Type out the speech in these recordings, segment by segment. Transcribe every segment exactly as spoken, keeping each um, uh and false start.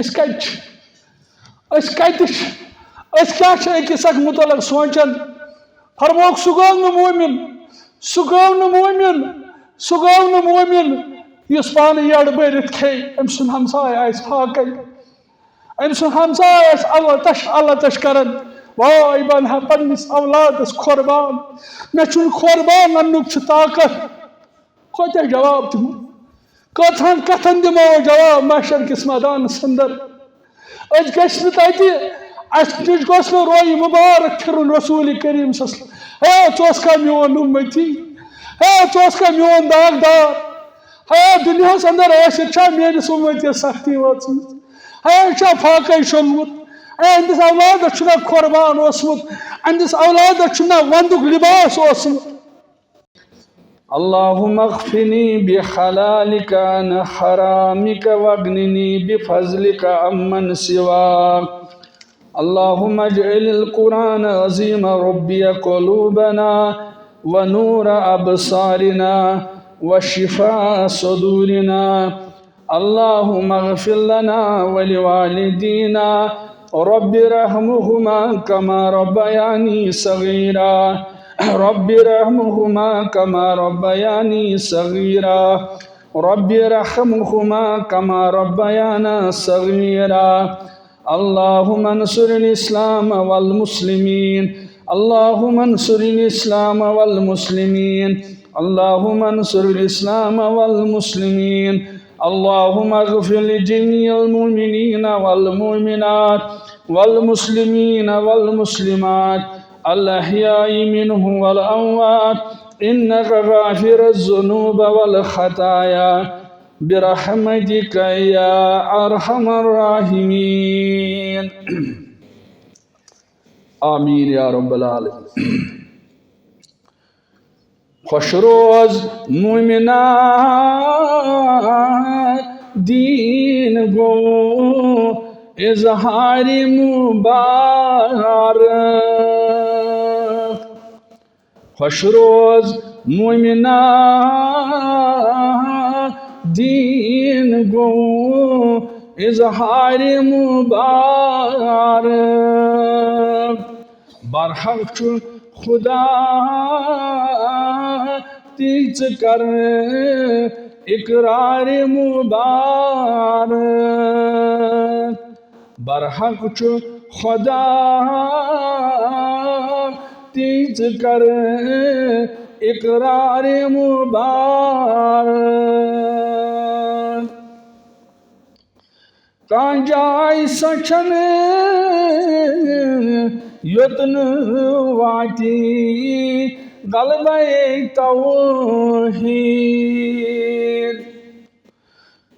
أسۍ کَتہِ چھِ؟ أسۍ کَتہِ چھِ؟ أسۍ کیٛاہ چھِ أکِس اکھ مُتعلق سونٛچان؟ فرمووُکھ، سُہ گوٚو نہٕ مومِن، سُہ گوٚو نہٕ مومِن، سُہ گوٚو نہٕ مومِن، یُس پانہٕ یٔڈ بٔرِتھ کھیٚیہِ، أمۍ سُنٛد ہمساے آسہِ فاقے۔ أمۍ سُنٛد ہمساے آسہِ التش التش کران، واے بہٕ اَنہٕ ہا پننِس اولادس قۄربان، مےٚ چھُنہٕ قۄربان اَننُک چھُ طاقت۔ کوتاہ جواب دِمو؟ کٔژہن کتھن دِمو جواب محشر کِس میدانس اندر؟ أسۍ گژھِ نہٕ تتہِ، اسہِ نِش گوٚژھ نہٕ رویہِ مُبارک پھِرُن رسول کریم صلی اللہ علیہ وسلم۔ ہے، ژٕ اوسکھا میون اُمتی؟ ہے، ژٕ اوسکھا میون داغدار؟ ہے، دُنیاہس اندر ٲسِتھ چھا میٲنِس اُمتیس سختی وٲژمٕژ؟ ہے، یہِ چھا فاقے شوٚنمُت؟ ہے، أہنٛدِس اولادس چھُنہ قۄربان اوسمُت؟ أہنٛدِس اولادس چھُنہ وندُک لباس اوسمُت؟ اللهم اكفني بحلالك عن حرامك واغنني بفضلك عمن سواك. اللهم اجعل القرآن العظيم ربيع قلوبنا ونور أبصارنا وشفاء صدورنا. اللهم اغفر لنا ولوالدينا، رب ارحمهما كما ربياني صغيرا. رب ارحمهما كما ربياني صغيرا. رب ارحمهما كما ربيانا صغيرا. اللهم انصر الإسلام والمسلمين. اللهم انصر الإسلام والمسلمين. اللهم انصر الإسلام والمسلمين. اللهم اغفر لجميع المؤمنين والمؤمنات والمسلمين والمسلمات الأحياء منهم والأموات، إنك غافر الذنوب والخطايا، برحمتك يا أرحم الراحمين. آمين يا رب العالمين. خوش روز مومنہ، دین گو اظہار مبارک۔ خوش روز مومنہ، دین گو اظہار مبارک۔ برحق چھُ خدا، تی ژٕ کر اقرار مبارک۔ برحق چھُ خدا، تی ژٕ کر اقرار مبارک۔ کانٛہہ جاے سۄ چھَنہٕ، یوٚت نہٕ واتی غلبَے توحیٖد۔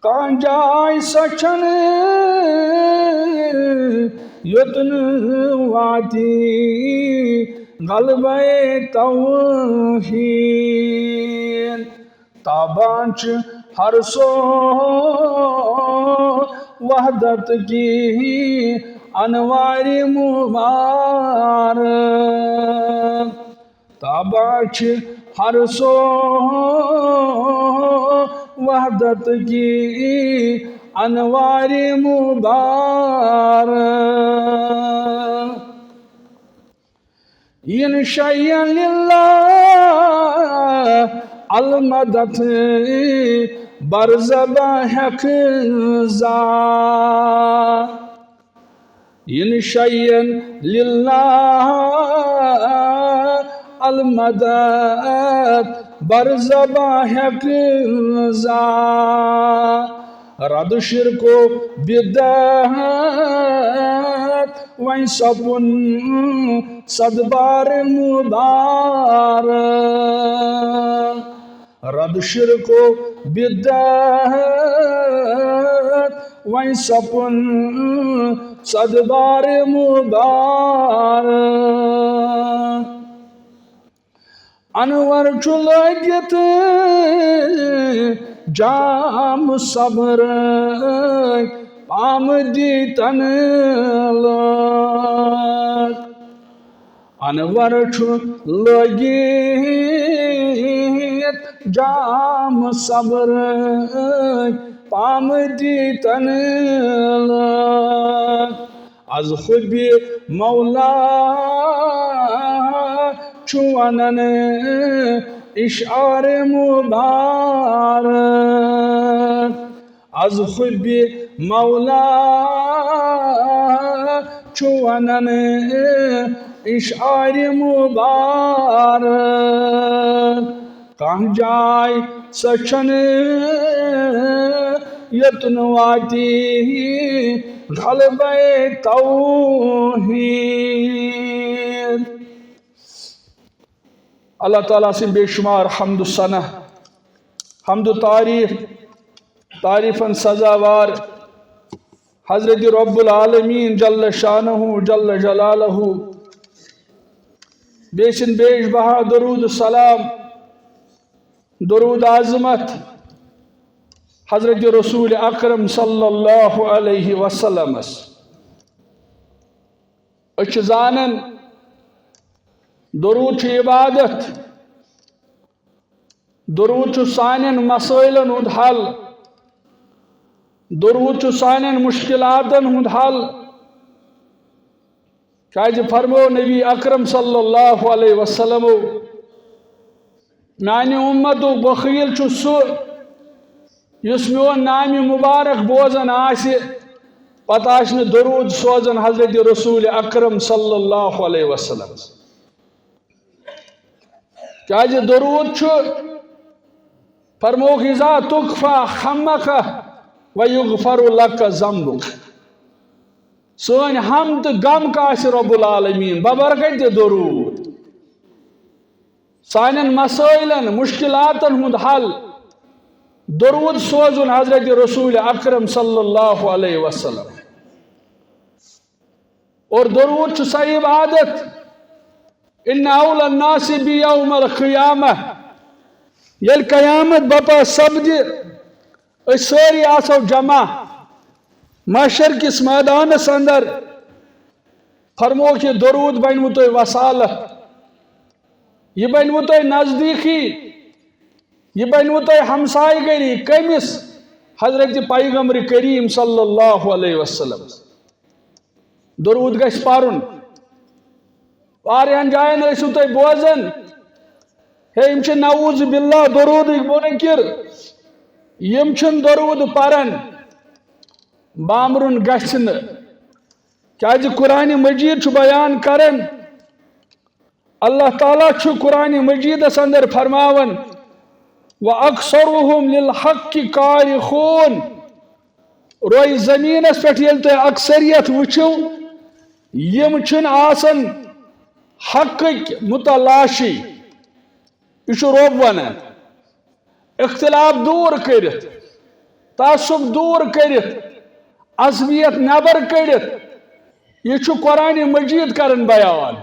کانٛہہ جاے سۄ چھَنہٕ، یوٚت نہٕ واتی غلبَے توحیٖد۔ تابان چھِ ہر سو وحدت کی انوار مبارک۔ تابان چھِ ہر سو وحدت کی انوار مبارک۔ یِن شیٚیَن للہ المدد برزبا ہیٚکھ زا۔ یِن شیٚیَن للہ المدد برزبا ہیٚکھ زا۔ رد شرک و بدعت وۄنۍ سپُن صد بار مبارک۔ رد شرک و بدعت وۄنۍ سپُن صد بار مبارک۔ انور چھُ لٲگِتھ جام صبرٕکۍ، پامہٕ دیٖتن لٲگۍ۔ انور چھُ لٲگِتھ جام صبر پام دیتن۔ از خود مولا چھُ ونان اشعار مبارک۔ از خود مولا چھُ ونان اشعار مبارک۔ کانٛہہ جاے سۄ چھنہٕ یوٚتن واتی غلبے توحید۔ اللہ تعالیٰ سٕنٛدۍ بے شمار حمد و ثنا، حمد و تعریف، تعریفن سزاوار حضرت رب العالمین جل شانہ جل جلالہ، بیٚیہِ سٕنٛدۍ بیش بہا درود و سلام، درود عظمت حضرت رسول اکرم صلی اللہ علیہ وسلمس۔ أسۍ چھِ زانان، درود چھُ عبادت، درود چھُ سانٮ۪ن مسٲیلن ہُنٛد حل، درود چھُ سانٮ۪ن مشکلاتن ہُنٛد حل۔ کیازِ فرمو نبی اکرم صلی اللہ علیہ وسلمو، میانہِ امتُک بخیل چھُ سُہ یُس میون نامِ مبارک بوزان آسہِ، پتہٕ آسہِ نہٕ درود سوزان حضرت رسول اکرم صلی اللہ علیہ وسلم۔ کیازِ درود چھُ، فرمووُکھ، اذا تکفی ہمک و یغفر لک ذنبک۔ سٲنۍ ہم تہٕ غم کاسہِ رب العالمین ببرکت دِ درود۔ سانٮ۪ن مسٲیلن، مشکلاتن ہُنٛد حل، درود سوزُن حضرت رسول اکرم صلی اللہ علیہ وسلم۔ اور درود چھُ سۄ عبادت، ان اول الناس بی یوم القیامہ، ییٚلہِ قیامت بپا سپدِ، أسۍ سٲری آسو جمع محشر کِس مٲدانس اندر۔ فرمووُکھ، یہِ درود بنوٕ تۄہہِ وصالت، یہِ بنوٕ تۄہہِ نزدیٖکی، یہِ بنوٕ تۄہہِ ہمسایہِ گٔری۔ کٔمِس؟ حضرت پیغمبر کریم صلی اللہ علیہ وسلم۔ درود گژھِ پرُن۔ واریاہن جاین ٲسِو تُہۍ بوزان، ہے، یِم چھِ نعوذ باللہ درودٕکۍ منکر، یِم چھِنہٕ درود پران۔ بامبرُن گژھِ نہٕ، کیازِ قرآن مجید چھُ بیان کران، اللہ تعالیٰ چھُ قرآن مجیدس اندر فرماوان، وَأَكْثَرُهُمْ لِلْحَقِّ كَارِهُونَ۔ روی زمینس پٮ۪ٹھ ییٚلہِ تُہۍ اکثریت وٕچھِو، یِم چھِنہٕ آسان حقٕکۍ متلاشی۔ یہِ چھُ رۄب ونان۔ اختلاف دوٗر کٔرِتھ، تعصب دوٗر کٔرِتھ، عصبیت نٮ۪بر کٔڑِتھ، یہِ چھُ قرآن مجید کران بیان۔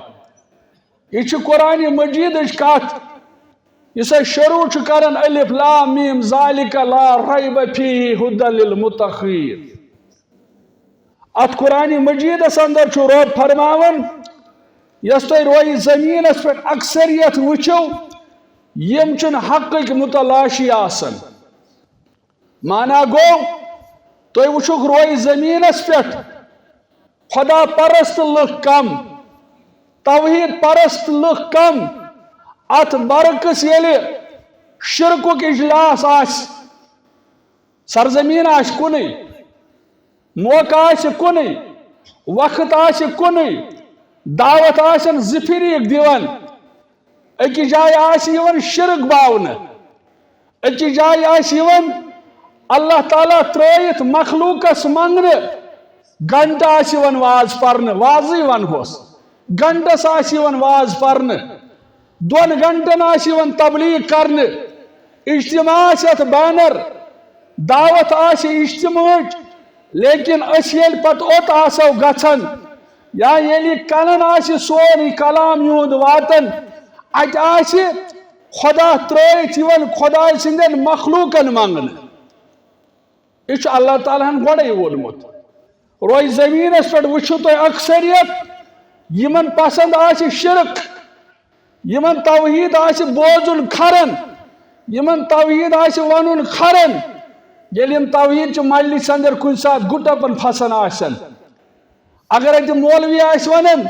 یہِ چھِ قرآن مجیدٕچ کتھ، یُس اَسہِ شروع چھُ کران، الف لام میم ذالک لا ریب فیہ ہدی للمتقین۔ اتھ قرآن مجیدس اندر چھُ رب فرماوان، یۄس تُہۍ روی زمینس پٮ۪ٹھ اکثریت وٕچھِو، یِم چھِنہٕ حقٕکۍ متلاشی آسان۔ مانا گوٚو، تُہۍ وٕچھِو روی زمینس پٮ۪ٹھ خدا پرست لُکھ کم، توحید پرست لُکھ کم۔ اتھ برعکس ییٚلہِ شرکُک اجلاس آسہِ، سرزمین آسہِ کُنُے، موقع آسہِ کُنُے، وقت آسہِ کُنُے، دعوت آسن زٕ فریق دِوان، أکِس جایہِ آسہِ یِوان شرک باونہٕ، أکِس جایہِ آسہِ یِوان اللہ تعالیٰ ترٲیِتھ مخلوقس منٛگنہٕ، گھنٹہٕ آسہِ یِوان واز پرنہٕ، وازٕے ونہوس، گھنٹس آسہِ یِوان واز پرنہٕ، دۄن گھنٹن آسہِ یِوان تبلیغ کرنہٕ، اجتماع آسہِ اتھ بینر، دعوت آسہِ اجتماعٕچ، لیکن أسۍ ییٚلہِ پتہٕ اوٚت آسو گژھان، یا ییٚلہِ یہِ کنن آسہِ سورُے کلام یِہُنٛد واتان، اتہِ آسہِ خدا ترٲیِتھ یِوان خداے سٕنٛدٮ۪ن مخلوقن منٛگنہٕ۔ یہِ چھُ اللہ تعالیٰ ہن گۄڈے ووٚنمُت۔ روزِ زٔمیٖنَس پٮ۪ٹھ وٕچھِو تُہۍ اکثریت، یِمن پسند آسہِ شرک، یِمن توحید آسہِ بوزُن کھرن، یِمن توحیٖد آسہِ وَنُن کھرن، ییٚلہِ یِم توحیٖد چہِ مجلسہِ اندر کُنہِ ساتہٕ گُٹپن پھسان آسن۔ اگر اتہِ مولوی آسہِ ونان،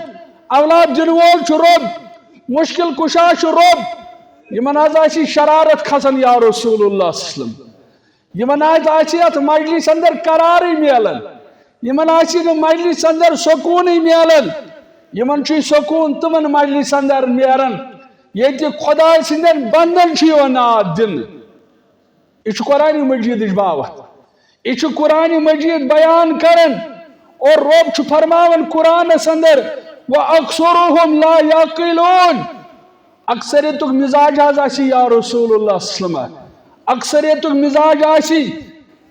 اولاد دِنہٕ وول چھُ رۄب، مُشکِل کُشا چھُ رۄب، یِمن حظ آسہِ شرارت کھسان، یا رسول اللہ صلی اللہ علیہ وسلم۔ یِمن حظ آسہِ یتھ مجلسہِ اندر قرارٕے میلان، یِمن آسہِ نہٕ مجلسہِ اندر سکوٗنٕے میلان۔ یِمن چھُ سکوٗن تِمن مجلسہِ اندر نیران، ییٚتہِ خۄداے سٕنٛدٮ۪ن بندن چھُ یِوان ناد دِنہٕ۔ یہِ چھُ قرآن مجیدٕچ باوتھ۔ یہِ چھُ قرآن مجید بیان کران۔ اور رۄب چھُ فرماوان قرآنس اندر، "وَأَكْثَرُهُمْ لَا يَعْقِلُونَ"۔ اکثریتُک مزاج حظ آسہِ یا رسول اللہ صلی اللہ علیہ وسلم۔ اکثریتُک مزاج آسہِ،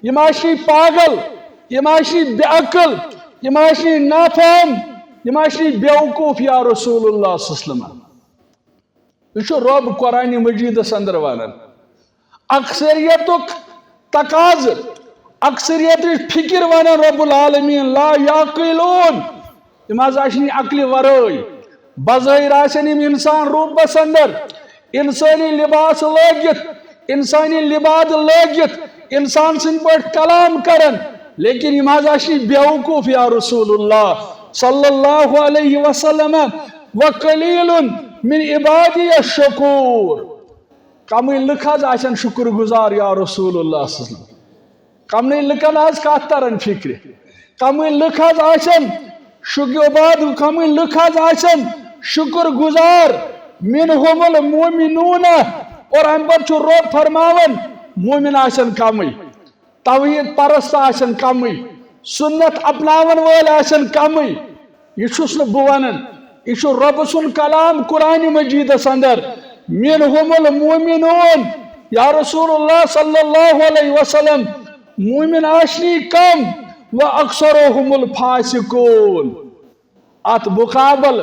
یِم آسہِ پاگل، یِم آسہِ بے عقل، یِم آسہِ نافہم، یِم آسہِ بیوقوف یا رسول اللہ صلی اللہ علیہ وسلم۔ یہِ چھُ رۄب قرآن مجیدس اندر ونان۔ اکثریتُک تقاضہٕ، اکثریتٕچ فکر ونان رب العالمین، لا یعقلون، یِم حظ آسہِ نہٕ عقلہِ ورٲے۔ بظٲہر آسن یِم انسان روٗپس اندر، انسٲنی لباس لٲگِتھ، انسٲنی لباد لٲگِتھ، انسان سٕنٛدۍ پٲٹھۍ کلام کران، لیکن یِم حظ آسہِ بیوقوف یا رسول اللہ صلی اللہ علیہ وسلم۔ وقلیل من عبادی الشکور۔ کمٕے لُکھ حظ آسن شُکر گُزار یا رسول اللہ صلی اللہ علیہ وسلم۔ کمنٕے لُکن حظ کتھ تران فکرِ۔ کمٕے لُکھ حظ آسن شُکر بعد، کمٕے لُکھ حظ آسن شُکر گُزار۔ منہم المومنون۔ اور امہِ پتہٕ چھُ رۄب فرماوان، مومن آسن کمٕے۔ توحید پرست آسن کمٕے، سنت اپناون وٲلۍ آسن کمٕے۔ یہِ چھُس نہٕ بہٕ ونان، یہِ چھُ رۄب سُنٛد کلام قرآن مجیدس اندر، منہم المومنون۔ یا رسول اللہ صلی اللہ علیہ وسلم، مومن آسنی کم، و اکثرهم الفاسقون۔ اتھ مقابل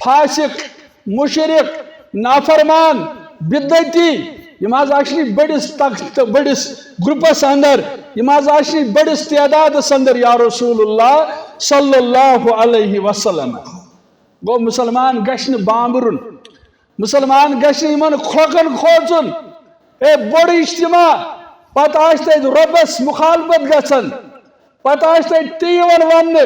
فاسق، مشرک، نافرمان، بدعتی، یِم حظ آسہِ نہٕ بٔڑِس تخت، بٔڑِس گروپس اندر، یِم حظ آسہِ نہٕ بٔڑِس تعدادس اندر، یا رسول اللہ صلی اللہ علیہ وسلم۔ گوٚو، مسلمان گژھِ نہٕ بامبرُن، مسلمان گژھِ نہٕ یِمن کھۄکن کھوژُن۔ اے، بوٚڑ اجتماع، پتہٕ آسہِ تتہِ رۄبس مخالفت گژھان۔ پتہٕ آسہِ تۄہہِ تی یِوان وننہٕ،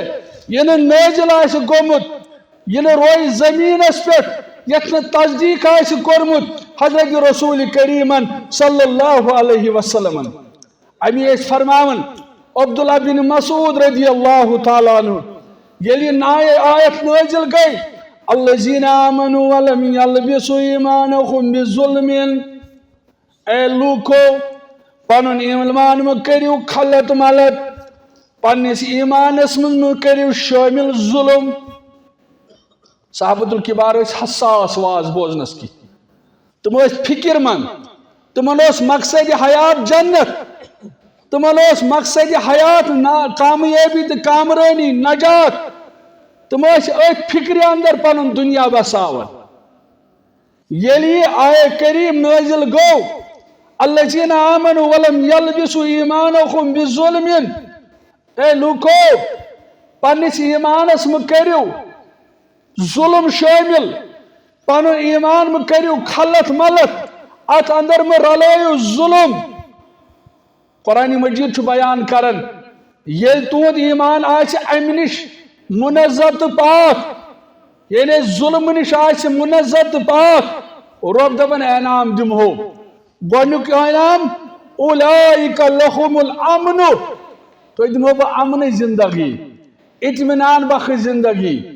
یہِ نہٕ نٲزِل آسہِ گوٚمُت، یہِ نہٕ روے زٔمیٖنس پٮ۪ٹھ، یتھ نہٕ تصدیٖق آسہِ کوٚرمُت حضرت رسول کریٖمن صلی اللہ علیہ وسلمن۔ امی ٲسۍ فرماوان عبداللہ بن مسعود رضی اللہ تعالیٰ عنہ، ییٚلہِ یہِ نایہِ آیت نٲزِل گٔے، "الذین آمنوا ولم یلبسوا ایمانہم بظلم"، اے لوٗکو، پنُن ایمان مہٕ کٔرِو خلط ملط، پننِس ایمانس منٛز مہٕ کٔرِو شٲمِل ظلم۔ صحابۃ الکبار ٲسۍ حساس واز بوزنس کِتھ، تِم ٲسۍ فکر مند، تِمن اوس مقصد حیات جنت، تِمن اوس مقصد حیات نا-، کامیٲبی تہٕ کامرٲنی، نجات۔ تِم ٲسۍ أتھۍ فکرِ اندر پنُن دُنیا بساوان۔ ییٚلہِ یہِ آیہِ کریٖم نٲزِل گوٚو، "الذین آمنوا ولم یلبسوا ایمانہم بظلم"، اے لوٗکو، پننِس ایمانس مہٕ کٔرِو ظلم شٲمِل، پنُن ایمان مہٕ کٔرِو خلط ملط، اتھ اندر مہٕ رلٲیِو ظلم۔ قرآن مجید چھُ بیان کران، ییٚلہِ تُہُنٛد ایمان آسہِ امہِ نِش منزہ تہٕ پاک، یعنی ظلم نِش آسہِ منزہ تہٕ پاک، رۄب دپان، انعام دِمہو۔ گۄڈنیُک انعام، اولئک لہم الامن، تۄہہِ دِمہو بہٕ امنٕچ زندگی، اطمینان بخش زندگی،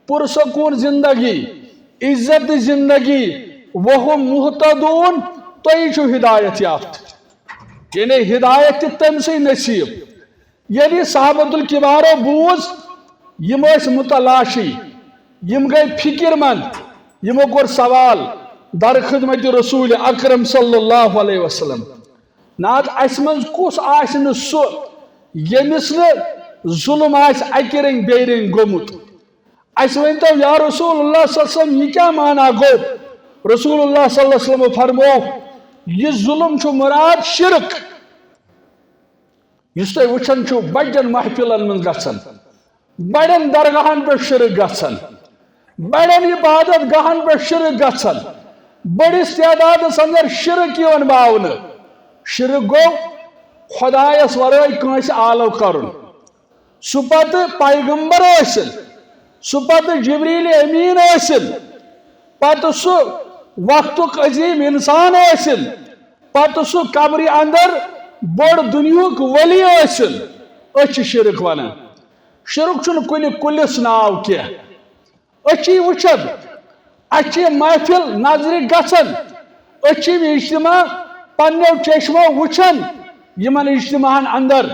پرسکون زندگی، عزت زندگی، وہم مہتدون، تُہی چھِو ہدایت یافتہٕ۔ یعنی ہدایت تہِ تٔمۍ سٕے نصیب۔ ییٚلہِ صحابت الکبارو بوٗز، یِم ٲسۍ متلاشی، یِم گٔے فکر مند، یِمو کوٚر سوال در خدمت رسول اکرم صلی اللہ علیہ وسلم، نات اسہِ منٛز کُس آسہِ نہٕ سُہ، ییٚمِس نہٕ ظلم آسہِ اکہِ رنگۍ بیٚیہِ رنگۍ گوٚمُت؟ اسہِ ؤنۍ تو یا رسول اللہ صلی اللہ علیہ وسلم، یہِ کیٛاہ معنی گوٚو؟ رسول اللہ صلی اللہ علیہ وسلم فرموو، یہِ ظلم چھُ مراد شرک، یُس تُہۍ وٕچھان چھِو بجن محفلن منٛز گژھان، بڑٮ۪ن درگاہن پٮ۪ٹھ شرک گژھان، بڑٮ۪ن عبادت گاہن پٮ۪ٹھ شرک گژھان، بٔڑِس تعدادس اندر شرک یِوان باونہٕ۔ شرک گوٚو خۄدایس ورٲے کٲنٛسہِ آلو کرُن۔ سُہ پتہٕ پیغمبر ٲسِن، سُہ پتہٕ جبریل امین ٲسِن، پتہٕ سُہ وقتُک عظیم انسان ٲسِن، پتہٕ سُہ قبرِ اندر بوٚڑ دُنیہُک ولی ٲسِن، أسۍ چھِ شرک ونان۔ شرک چھُنہٕ کُنہِ کُلِس ناو کینٛہہ۔ أسۍ چھِ یہِ وٕچھان، اَسہِ چھِ یہِ محفل نظرِ گژھان، أسۍ چھِ یِم اجتماع پننیو چشمو وٕچھان، یِمن اجتماعن اندر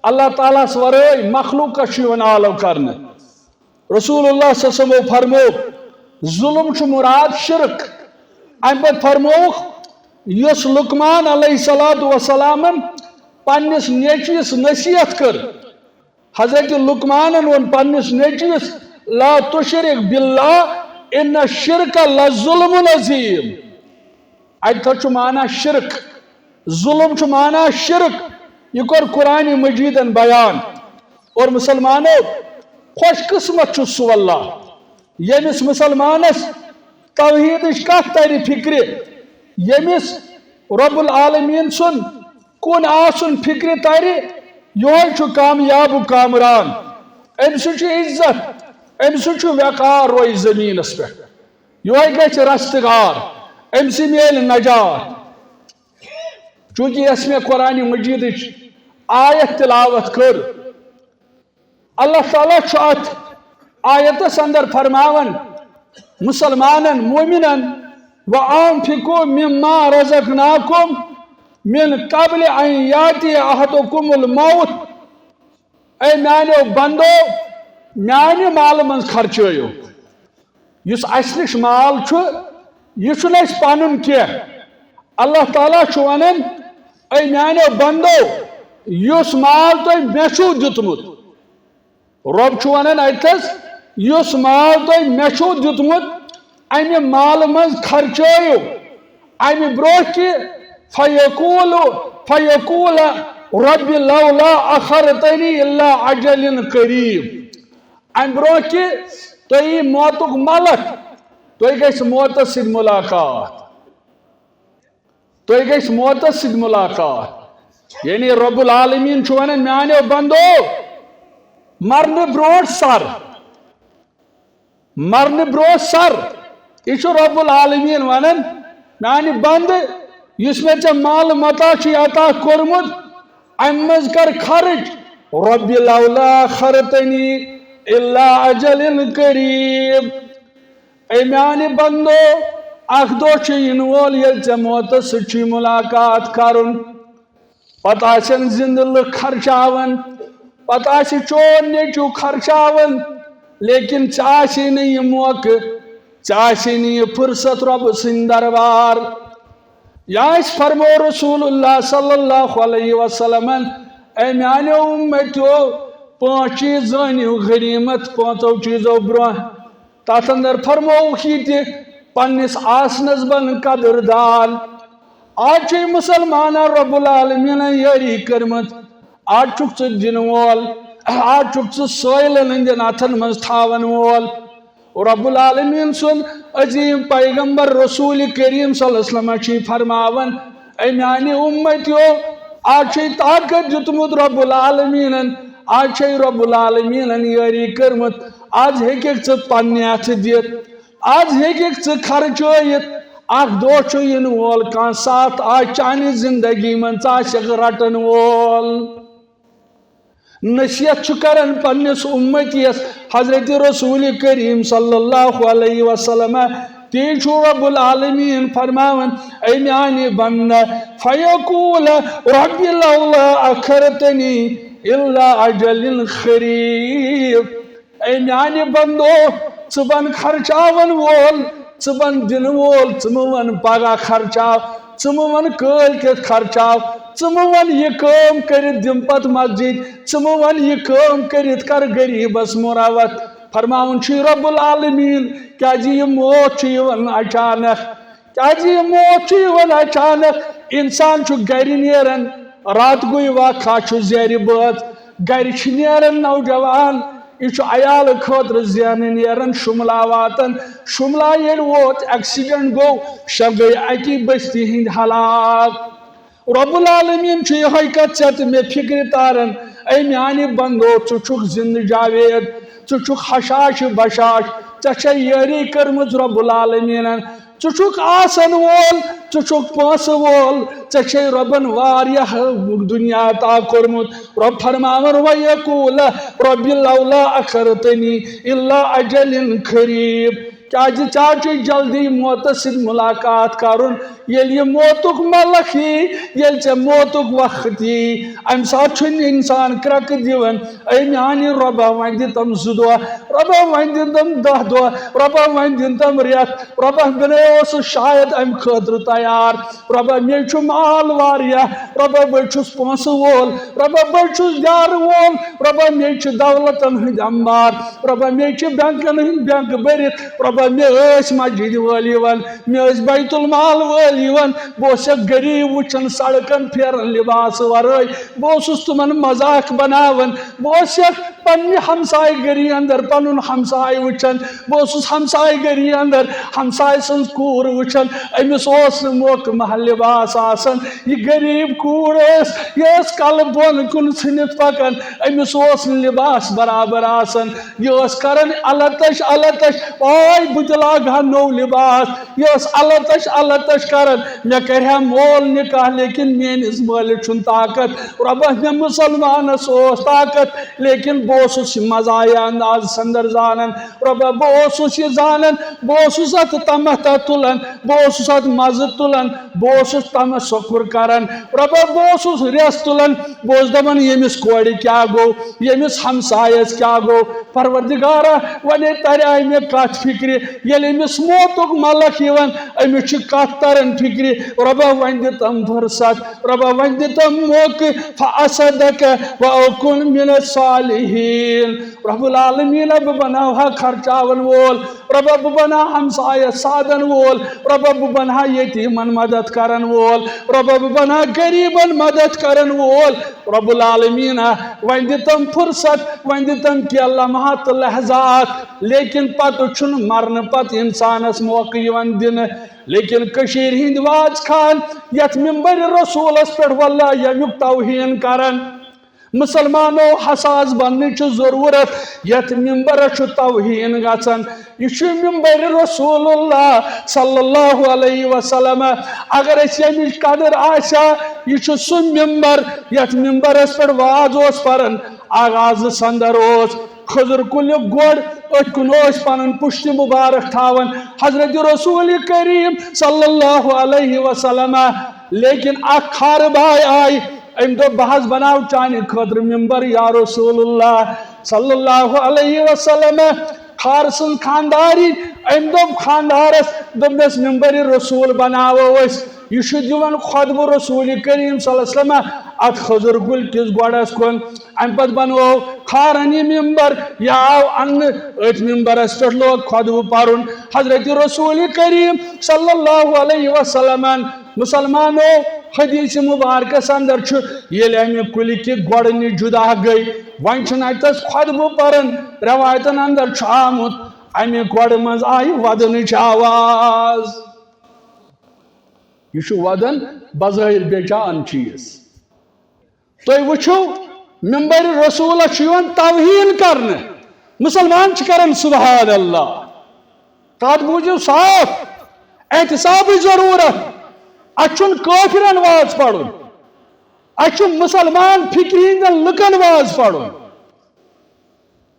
اللہ تعالیٰ ہس ورٲے مخلوقس چھُ یِوان آلو کرنہٕ۔ رسول اللہ صلی اللہ علیہ وسلمو فرموو، ظلم چھُ مراد شرک۔ امہِ پتہٕ فرمووُکھ، یُس لقمان علیہ الصلوۃ والسلامن پننِس نیٚچوِس نصیحت کٔر، حضرت لقمانن ووٚن پننِس نیٚچوِس، "لا تشرک باللہ، ان الشرک لظلم عظیم۔" اتہِ تھا چھُ معنی شرک، ظلم چھُ معنی شرک۔ یہِ کوٚر قرآن مجیدن بیان۔ اور مسلمانو، خوش قسمت چھُ سُہ اللہ، ییٚمِس مسلمانس توحیدٕچ کتھ ترِ فکرِ، ییٚمِس رب العالمین سُنٛد کُن آسُن فکرِ ترِ، یِہوٚے چھُ کامیاب و کامران۔ أمۍ سُنٛد چھُ عزت، أمۍ سُنٛد چھُ وقار روزِ زٔمیٖنَس پٮ۪ٹھ۔ یِہوٚے گژھِ رستگار، أمۍ سٕے میلہِ نجات۔ چوٗنٛکہِ یۄس مےٚ قرآنِ مجیدٕچ آیت تلاوت کٔر، اللہ تعالیٰ چھُ اتھ آیتس اندر فرماوان مسلمانن، مومنن، "وانفقوا مما رزقناکم من قبل ان یاتی احدکم الموت"، اے میانیو بندو، میانہِ مالہٕ منٛز خرچٲیِو۔ یُس اسہِ نِش مال چھُ، یہِ چھُنہٕ اسہِ پنُن کینٛہہ۔ اللہ تعالیٰ چھُ ونان، اے میانیو بندو، یُس مال تۄہہِ مےٚ چھُو دیُتمُت، رۄب چھُ ونان اتٮ۪س، یُس مال تۄہہِ مےٚ چھُو دیُتمُت، امہِ مالہٕ منٛز خرچٲیِو۔ امہِ برونٛہہ کہِ فیقول، فیقول رب لولا اخرتنی الی اجل قریب۔ امہِ برونٛہہ کہِ تۄہہِ یی موتُک ملک، تۄہہِ گژھِ موتس سۭتۍ ملاقات۔ تۄہہِ گژھِ موتس سۭتۍ ملاقات۔ یعنی رب العالمین چھُ ونان، میانیو بندو، مرنہٕ برونٛٹھ سر، مرنہٕ برونٛٹھ سر، یہِ چھُ رب العالمین ونان، میانہِ بندٕ، یُس مےٚ ژےٚ مال متاع چھُے عطا کوٚرمُت، امہِ منٛز کر خرٕچ۔ رب لولا اخرتنی الی اجل قریب۔ اے میانہِ بندو، اکھ دۄہ چھُ یِنہٕ وول ییٚلہِ ژےٚ موتس سۭتۍ چھُے ملاقات کرُن۔ پتہٕ آسن زندٕ لُکھ خرچاوان، پتہٕ آسہِ چون نیٚچو خرچاوان، لیکن ژےٚ آسی نہٕ یہِ موقعہٕ، ژےٚ آسی نہٕ یہِ فرصت رۄبہٕ سٕنٛدِ دربار۔ یا اسہِ فرمو رسول اللہ صلی اللہ علیہ وسلمن، اے میانیو امتیو، پانٛژھ چیٖز زٲنِو غنیمت پانٛژو چیٖزو برونٛہہ۔ تتھ اندر فرمووُکھ یہِ تہِ، پننِس آسنس بن قدردان۔ آز چھُے مسلمانن رب العالمینن یٲری کٔرمٕژ، آز چھُکھ ژٕ دِنہٕ وول، آز چھُکھ ژٕ سٲیلن ہٕنٛدٮ۪ن اتھن منٛز تھاون وول۔ رب العالمین سُنٛد عظیم پیغمبر رسول کریم صلی اللہ علیہ وسلم چھُے فرماوان، اے میانہِ امتیو، آز چھُے طاقت دیُتمُت رب العالمینن، آز چھے رب العالمینن یٲری کٔرمٕژ، آز ہیٚککھ ژٕ پننہِ اتھٕ دِتھ، آز ہیٚککھ ژٕ خرچٲیِتھ۔ اکھ دۄہ چھُ یِنہٕ وول، کانٛہہ ساتھ آسہِ چانہِ زندگی منٛز، ژٕ آسکھ رٹن وول۔ نصیحت چھُ کران پننِس امتیس حضرت رسول کریم صلی اللہ علیہ وسلم۔ تی چھُ رب العالمین فرماوان، اے میانہِ بندہ، فیقول رب لولا اخرتنی الی اجل قریب۔ اے میانہِ بندو، ژٕ بن خرچاون وول، ژٕ بن دِنہٕ وول، ژٕ مہٕ ون پگاہ خرچاو، ژٕ مہٕ ون کٲلۍ کٮ۪تھ خرچاو، ژٕ مہٕ ون یہِ کٲم کٔرِتھ دِم پتہٕ مسجد، ژٕ مہٕ ون یہِ کٲم کٔرِتھ کر غریبس مروت۔ فرماوان چھُ رب العالمین، کیازِ یہِ موت چھُ یِوان اچانک۔ کیازِ یہِ موت چھُ یِوان اچانک۔ انسان چھُ گرِ نیران، رات گوٚو وقت چھُ زیرِ بٲژ، گرِ چھِ نیران نوجوان، یہِ چھُ عیالہٕ خٲطرٕ زینہٕ نیران شُملا واتان۔ شُملا ییٚلہِ ووت، ایکسیڈنٹ گوٚو، شےٚ گٔے اَکی بستی ہٕنٛدۍ ہلاک۔ رب العالمین چھُ یِہوٚے کتھ ژےٚ تہٕ مےٚ فکرِ تاران۔ اے میانہِ بندو، ژٕ چھُکھ زندٕ جاوید، ژٕ چھُکھ حشاش بشاش، ژےٚ چھےٚ یٲری کٔرمٕژ رب العالمینن۔ ژٕ چھُکھ آسن وول، ژٕ چھُکھ پونٛسہٕ وول، ژےٚ چھے رۄبن واریاہ دُنیا عطا کوٚرمُت۔ رۄب فرماوان، "وَیَقُولَ رَبِّ لَوْلَا أَخَّرْتَنِي إِلَىٰ أَجَلٍ قَرِيبٍ۔" کیازِ ژےٚ چھُے جلدی موتس سۭتۍ ملاقات کرُن۔ ییٚلہِ یہِ موتُک ملک یی، ییٚلہِ ژےٚ موتُک وقت یی، امہِ ساتہٕ چھُنہٕ انسان کرٛکہٕ دِوان، "اے میانہِ رۄبا، وۄنۍ دِتم زٕ دۄہ، رۄبا، وۄنۍ دِتم دَہ دۄہ، رۄبا، وۄنۍ دِتم رٮ۪تھ، رۄبا، بہٕ نے اوسُس شاید امہِ خٲطرٕ تیار، رۄبا، مےٚ چھُ مال واریاہ، رۄبا، بہٕ چھُس پونٛسہٕ وول، رۄبا، بہٕ چھُس گرٕ وول، رۄبا، مےٚ چھِ دولتن ہٕنٛدۍ انبار، رۄبا، مےٚ چھِ بینکن ہٕنٛدۍ بینک بٔرِتھ، رۄبا، مےٚ ٲسۍ مسجدِ وٲلۍ یِوان، مےٚ ٲسۍ بیت المال وٲلۍ یِوان، بہٕ اوسُکھ غریب وٕچھان، سڑکن پھیران لباس ورٲے، بہٕ اوسُس تِمن مذاق بناوان، بہٕ اوسُکھ پننہِ ہمسایہِ گٔری اندر پنُن ہمسایہِ وٕچھان۔ بہٕ اوسُس ہمسایہِ گٔری اندر ہمسایہِ سٕنٛز کوٗر وٕچھان۔ أمِس اوس نہٕ موقعہٕ محل لباس آسان۔ یہِ غریٖب کوٗر ٲس، یہِ ٲس کلہٕ بۄن کُن ژھٕنِتھ پکان۔ أمِس اوس نہٕ لباس برابر آسان۔ یہِ ٲس کران التش التش، "آے بہٕ تہِ لاگہٕ ہا نوٚو لباس۔" یہِ ٲس التش التش کران، "مےٚ کرِ ہا مول نکاح، لیکن میٲنِس مٲلِس چھُنہٕ طاقت۔" رۄبہ، مےٚ مسلمانس اوس طاقت، لیکن بہٕ اوسُس یہِ مزاحیہ انداز سندر زانان۔ رۄبہ، بہٕ اوسُس یہِ زانان، بہٕ اوسُس اتھ تمتع تُلان، بہٕ اوسُس اتھ مزٕ تُلان، بہٕ اوسُس تمسکر کران۔ رۄبہ، بہٕ اوسُس رٮ۪س تُلان، بہٕ اوسُس دپان، ییٚمِس کورِ کیٛاہ گوٚو، ییٚمِس ہمسایس کیٛاہ گوٚو؟ پروردگارا، وۄنۍ ترِ آے مےٚ کتھ فکرِ، ییٚلہِ أمِس موتُک ملک یِوان، أمِس چھِ کتھ تران فکرِ۔ رۄبہ، وۄنۍ دِ تم فرصت، رۄبہ، وۄنۍ دِ تم موقعہٕ، فاصدق واکن من الصالحین۔ رب العالمین، بہٕ بناوہا خرچاون وول، رۄبہ، بہٕ بناو ہمسایس سادن وول، رۄبہ، بہٕ بناو یتیمن مدد کرن وول، رۄبہ، بہٕ بناو غریبن مدد کرن وول۔ رب العالمین، وۄنۍ دِ تم فرصت، وۄنۍ دِ تم کینٛہہ لمحات تہٕ لحظات، لیکن پتہٕ چھُنہٕ مرنہٕ پتہٕ انسانس موقعہٕ یِوان دِنہٕ۔ لیکن کٔشیٖرِ ہٕنٛدۍ واز خان یتھ ممبرِ رسولس پٮ۪ٹھ واللہ ییٚمیُک توہین کران، مسلمانو، حساس بننٕچ چھِ ضروٗرت۔ یتھ ممبرس چھُ توہین گژھان، یہِ چھُ ممبرِ رسول اللہ صلی اللہ علیہ وسلم۔ اگر اسہِ ییٚمِچ قدر آسہِ ہا، یہِ چھُ سُہ ممبر یتھ ممبرس پٮ۪ٹھ واز اوس پران، آغاز سندر اوس، خضر کُلیُک گۄڈ أتھۍ کُن اوس پنُن پُشتِ مبارک تھاوان حضرت رسول کریم صلی اللہ علیہ وسلم۔ لیکن اکھ خارٕ باے آے، أمۍ دوٚپ، "بہٕ حظ بناو چانہِ خٲطرٕ ممبر یا رسول اللہ صلی اللہ علیہ وسلم۔" خار سٕنٛز خاندارِنۍ، أمۍ دوٚپ خاندارس، دوٚپنس، "ممبرِ رسول بناوو أسۍ۔" یہِ چھُ دِوان خطبہٕ رسول کریم صلی اللہ علیہ وسلم اتھ خضر کُلۍ کِس گۄڈس کُن۔ امہِ پتہٕ بنوو خارن یہِ ممبر، یہِ آو اننہٕ، أتھۍ ممبرس پٮ۪ٹھ لوگ خطبہٕ پرُن حضرت رسول کریم صلی اللہ علیہ وسلمن۔ مسلمانو، حدیث مبارکس اندر چھُ، ییٚلہِ امہِ کُلہِ کہِ گۄڈٕ نِش جدا گٔے، وۄنۍ چھُنہٕ اتہِ تس خطبہٕ پران۔ روایتن اندر چھُ آمُت، امہِ گۄڈٕ منٛز آیہِ ودنٕچ آواز۔ یہِ چھُ ودان بظٲہر بے جان چیٖز۔ تُہۍ وٕچھِو، ممبرِ رسولس چھُ یِوان توہین کرنہٕ۔ مسلمان چھِ کران سبحان اللہ۔ کتھ بوٗزِو صاف، احتسابٕچ ضروٗرت۔ اتہِ چھُنہٕ کٲفرن واز پرُن، اتہِ چھُ مسلمان فکرِ ہٕنٛدٮ۪ن لُکن واز پرُن۔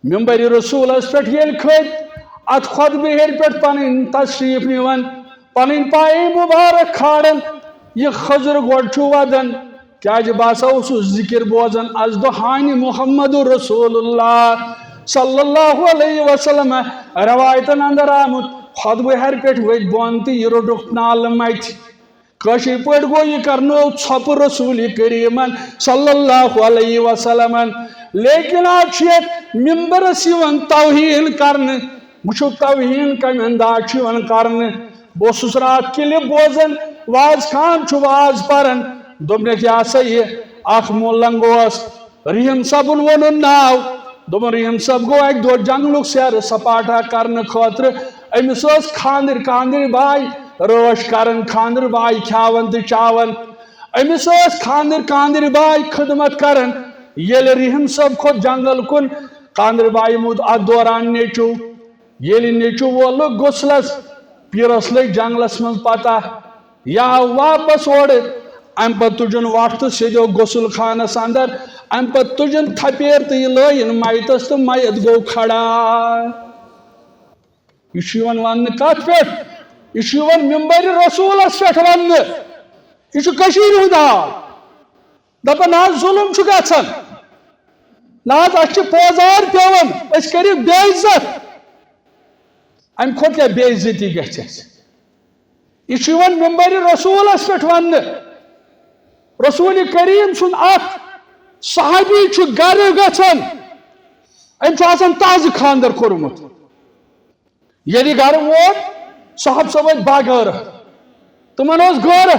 ممبرِ رسولس پٮ۪ٹھ ییٚلہِ کھٔتۍ، اتھ خطبہٕ ہیٚرِ پٮ۪ٹھ پنٕنۍ تشریف نِوان، پنٕنۍ پایہِ مبارک کھالان، یہِ خضر گۄڈ چھُ ودان، کیازِ بہٕ ہسا اوسُس ذکر بوزان از دۄہ ہانہِ محمد رسول اللہ صلی اللہ علیہ وسلم۔ روایتن اندر آمُت، خطبہٕ ہیٚرِ پٮ۪ٹھ ؤتھۍ بۄن تہٕ یہِ روٚٹُکھ نالہٕ متہِ۔ کٲشِر پٲٹھۍ گوٚو، یہِ کرنوو ژھۄپہٕ رسول کریمن صلی اللہ علیہ وسلمن۔ لیکن آز چھُ یتھ ممبرس یِوان توہین کرنہٕ۔ وٕچھِو، توہین کمہِ انداز چھُ یِوان کرنہٕ۔ بہٕ اوسُس راتھ clip بوزان، واز خان چھُ واز پران، دوٚپنکھ، یہِ ہسا یہِ اکھ مولنگ اوس، رحیم صٲبُن ووٚنُن ناو، دوٚپُن، رحیم صٲب گوٚو اَکہِ دۄہ جنگلُک سیر سپاٹا کرنہٕ خٲطرٕ۔ أمِس ٲس خانٛدٕرۍ، خانٛدٕرۍ باے رٲچھ کران، خانٛدٕرۍ باے کھیاوان تہٕ چاوان۔ أمِس ٲس خانٛدٕرۍ، خانٛدٕرۍ باے خدمت کران۔ ییٚلہِ رحیم صٲب کھوٚت جنگل کُن، خانٛدٕرۍ بایہِ موٗد اتھ دوران نیٚچو۔ ییٚلہِ نیٚچو وولُکھ غسلس، پیٖرس لٔج جنگلس منٛز پتہ، یہِ آو واپس اورٕ۔ امہِ پتہٕ تُجُن وۄٹھ تہٕ سیٚدیو غسل خانس اندر۔ امہِ پتہٕ تُجُن تھپیر تہٕ یہِ لٲیِن میتس تہٕ میت گوٚو کھڑا۔ یہِ چھُ یِوان وننہٕ کتھ پٮ۪ٹھ؟ یہِ چھُ یِوان ممبرِ رسولس پٮ۪ٹھ وننہٕ۔ یہِ چھُ کٔشیٖرِ ہُنٛد حال۔ دپان، نہ حظ، ظلم چھُ گژھان، نہ حظ، اسہِ چھِ پوزار پٮ۪وان، أسۍ کٔرِو بے عزت۔ امہِ کھۄتہٕ کیٛاہ بے عزتی گژھِ اسہِ؟ یہِ چھُ یِوان ممبرِ رسولس پٮ۪ٹھ وننہٕ۔ رسول کریم سُنٛد اکھ صحابی چھُ گرٕ گژھان، أمۍ چھُ آسان تازٕ خانٛدر کوٚرمُت۔ ییٚلہِ یہِ گرٕ ووت، صاحب صٲب ٲسۍ باغٲرٕ، تِمن اوس غٲرٕ۔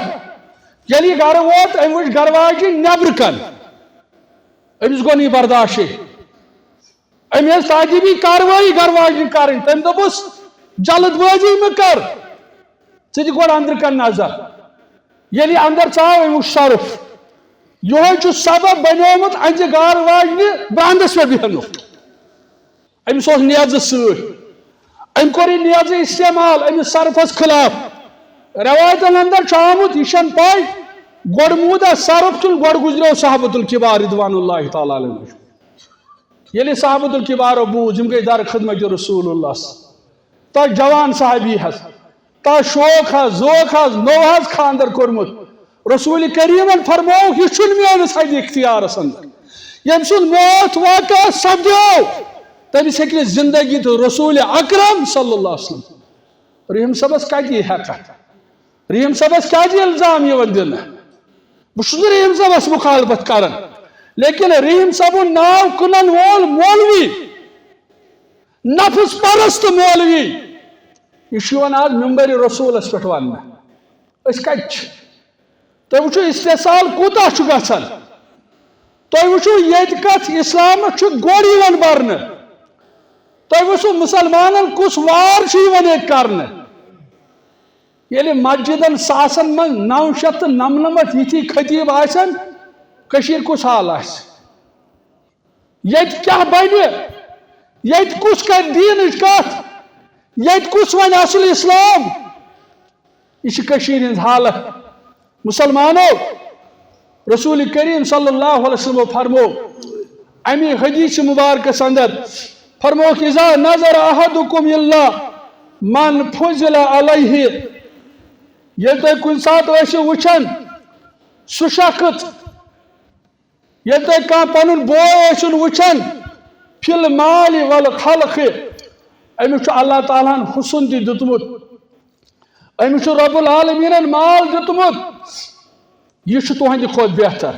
ییٚلہِ یہِ گرٕ ووت، أمۍ وٕچھ گرٕ واجِنۍ نٮ۪برٕ کَن، أمِس گوٚو نہٕ یہِ برداشٕے۔ أمۍ ہیٚژ تادیٖبی کاروٲیی گرٕ واجنہِ کرٕنۍ۔ تٔمۍ دوٚپُس، جلد بٲزی مہٕ کر، ژٕ دِ گۄڈٕ اندرٕ کن نظر۔ ییٚلہِ یہِ اندر ژاو، أمۍ وُچھ سۄرُپھ۔ یِہوٚے چھُ سبب بنیومُت أہنٛزِ گرٕ واجنہِ براندس پٮ۪ٹھ بیہنُک۔ أمِس اوس نیزٕ سۭتۍ۔ أمۍ کوٚر یہِ نیزٕ استعمال أمِس سۄرُپھس خلاف۔ رٮ۪وایتن اندر چھُ آمُت، یہِ چھَنہٕ پَے، گۄڈٕ موٗد اَتھ سۄرُپھ کِنہٕ گۄڈٕ گُزریو صحابۃ الکبار رضوان اللہ تعالیٰ علیہم۔ ییٚلہِ صحابۃ الکبارو بوٗز، یِم گٔے در خدمت رسول اللہ۔ تۄہہِ جوان صحابی حظ، تۄہہِ شوق حظ، ذوق حظ، نوٚو حظ خانٛدر کوٚرمُت۔ رسول کریمن فرمووُکھ، یہِ چھُنہٕ میٲنِس حدِ اختیارس اندر۔ ییٚمہِ سُنٛد موت واقع سپدیو، تٔمِس ہیٚکہِ نہٕ زندگی تہٕ رسول اکرم صلی اللہ علیہ وسلم۔ رحیم صٲبس کتہِ یی ہٮ۪کتھ؟ رحیم صٲبس کیازِ الزام یِوان دِنہٕ؟ بہٕ چھُس نہٕ رحیم صٲبس مخالفت کران، لیکن رحیم صٲبُن ناو کٕنن وول مولوی، نفس پرست مولوی، یہِ چھُ یِوان آز ممبرِ رسولس پٮ۪ٹھ وننہٕ۔ أسۍ کتہِ چھِ؟ تُہۍ وٕچھِو، استحصال کوٗتاہ چھُ گژھان۔ تُہۍ وٕچھِو، ییٚتہِ کتھ اسلامس چھُ گۄڈٕ یِوان برنہٕ۔ تُہۍ وٕچھِو، مسلمانن کُس وار چھُ یِوان ییٚتہِ کرنہٕ۔ ییٚلہِ مسجدن ساسن منٛز نو شیٚتھ تہٕ نمنمتھ یِتھی خطیب آسن، کٔشیٖر کُس حال آسہِ؟ ییٚتہِ کیٛاہ بنہِ؟ ییٚتہِ کُس کرِ دیٖنٕچ کتھ؟ ییٚتہِ کُس ونہِ اصل اسلام؟ یہِ چھِ کٔشیٖرِ ہٕنٛز حالت۔ مسلمانو، رسول کریم صلی اللہ علیہ وسلم فرمو امی حدیث مبارکس اندر، فرموکھ، اذا نظر احدکم الا من فضل علیہ، ییٚلہِ تُہۍ کُنہِ ساتہٕ ٲسِو وٕچھان سُہ شخص، ییٚلہِ تُہۍ کانٛہہ پنُن بوے ٲسِو وٕچھان، فی المال والخلق، أمِس چھُ اللہ تعالیٰ ہن حسن تہِ دیُتمُت، أمِس چھُ رب العالمیٖنن مال دیُتمُت، یہِ چھُ تُہنٛدِ کھۄتہٕ بہتر۔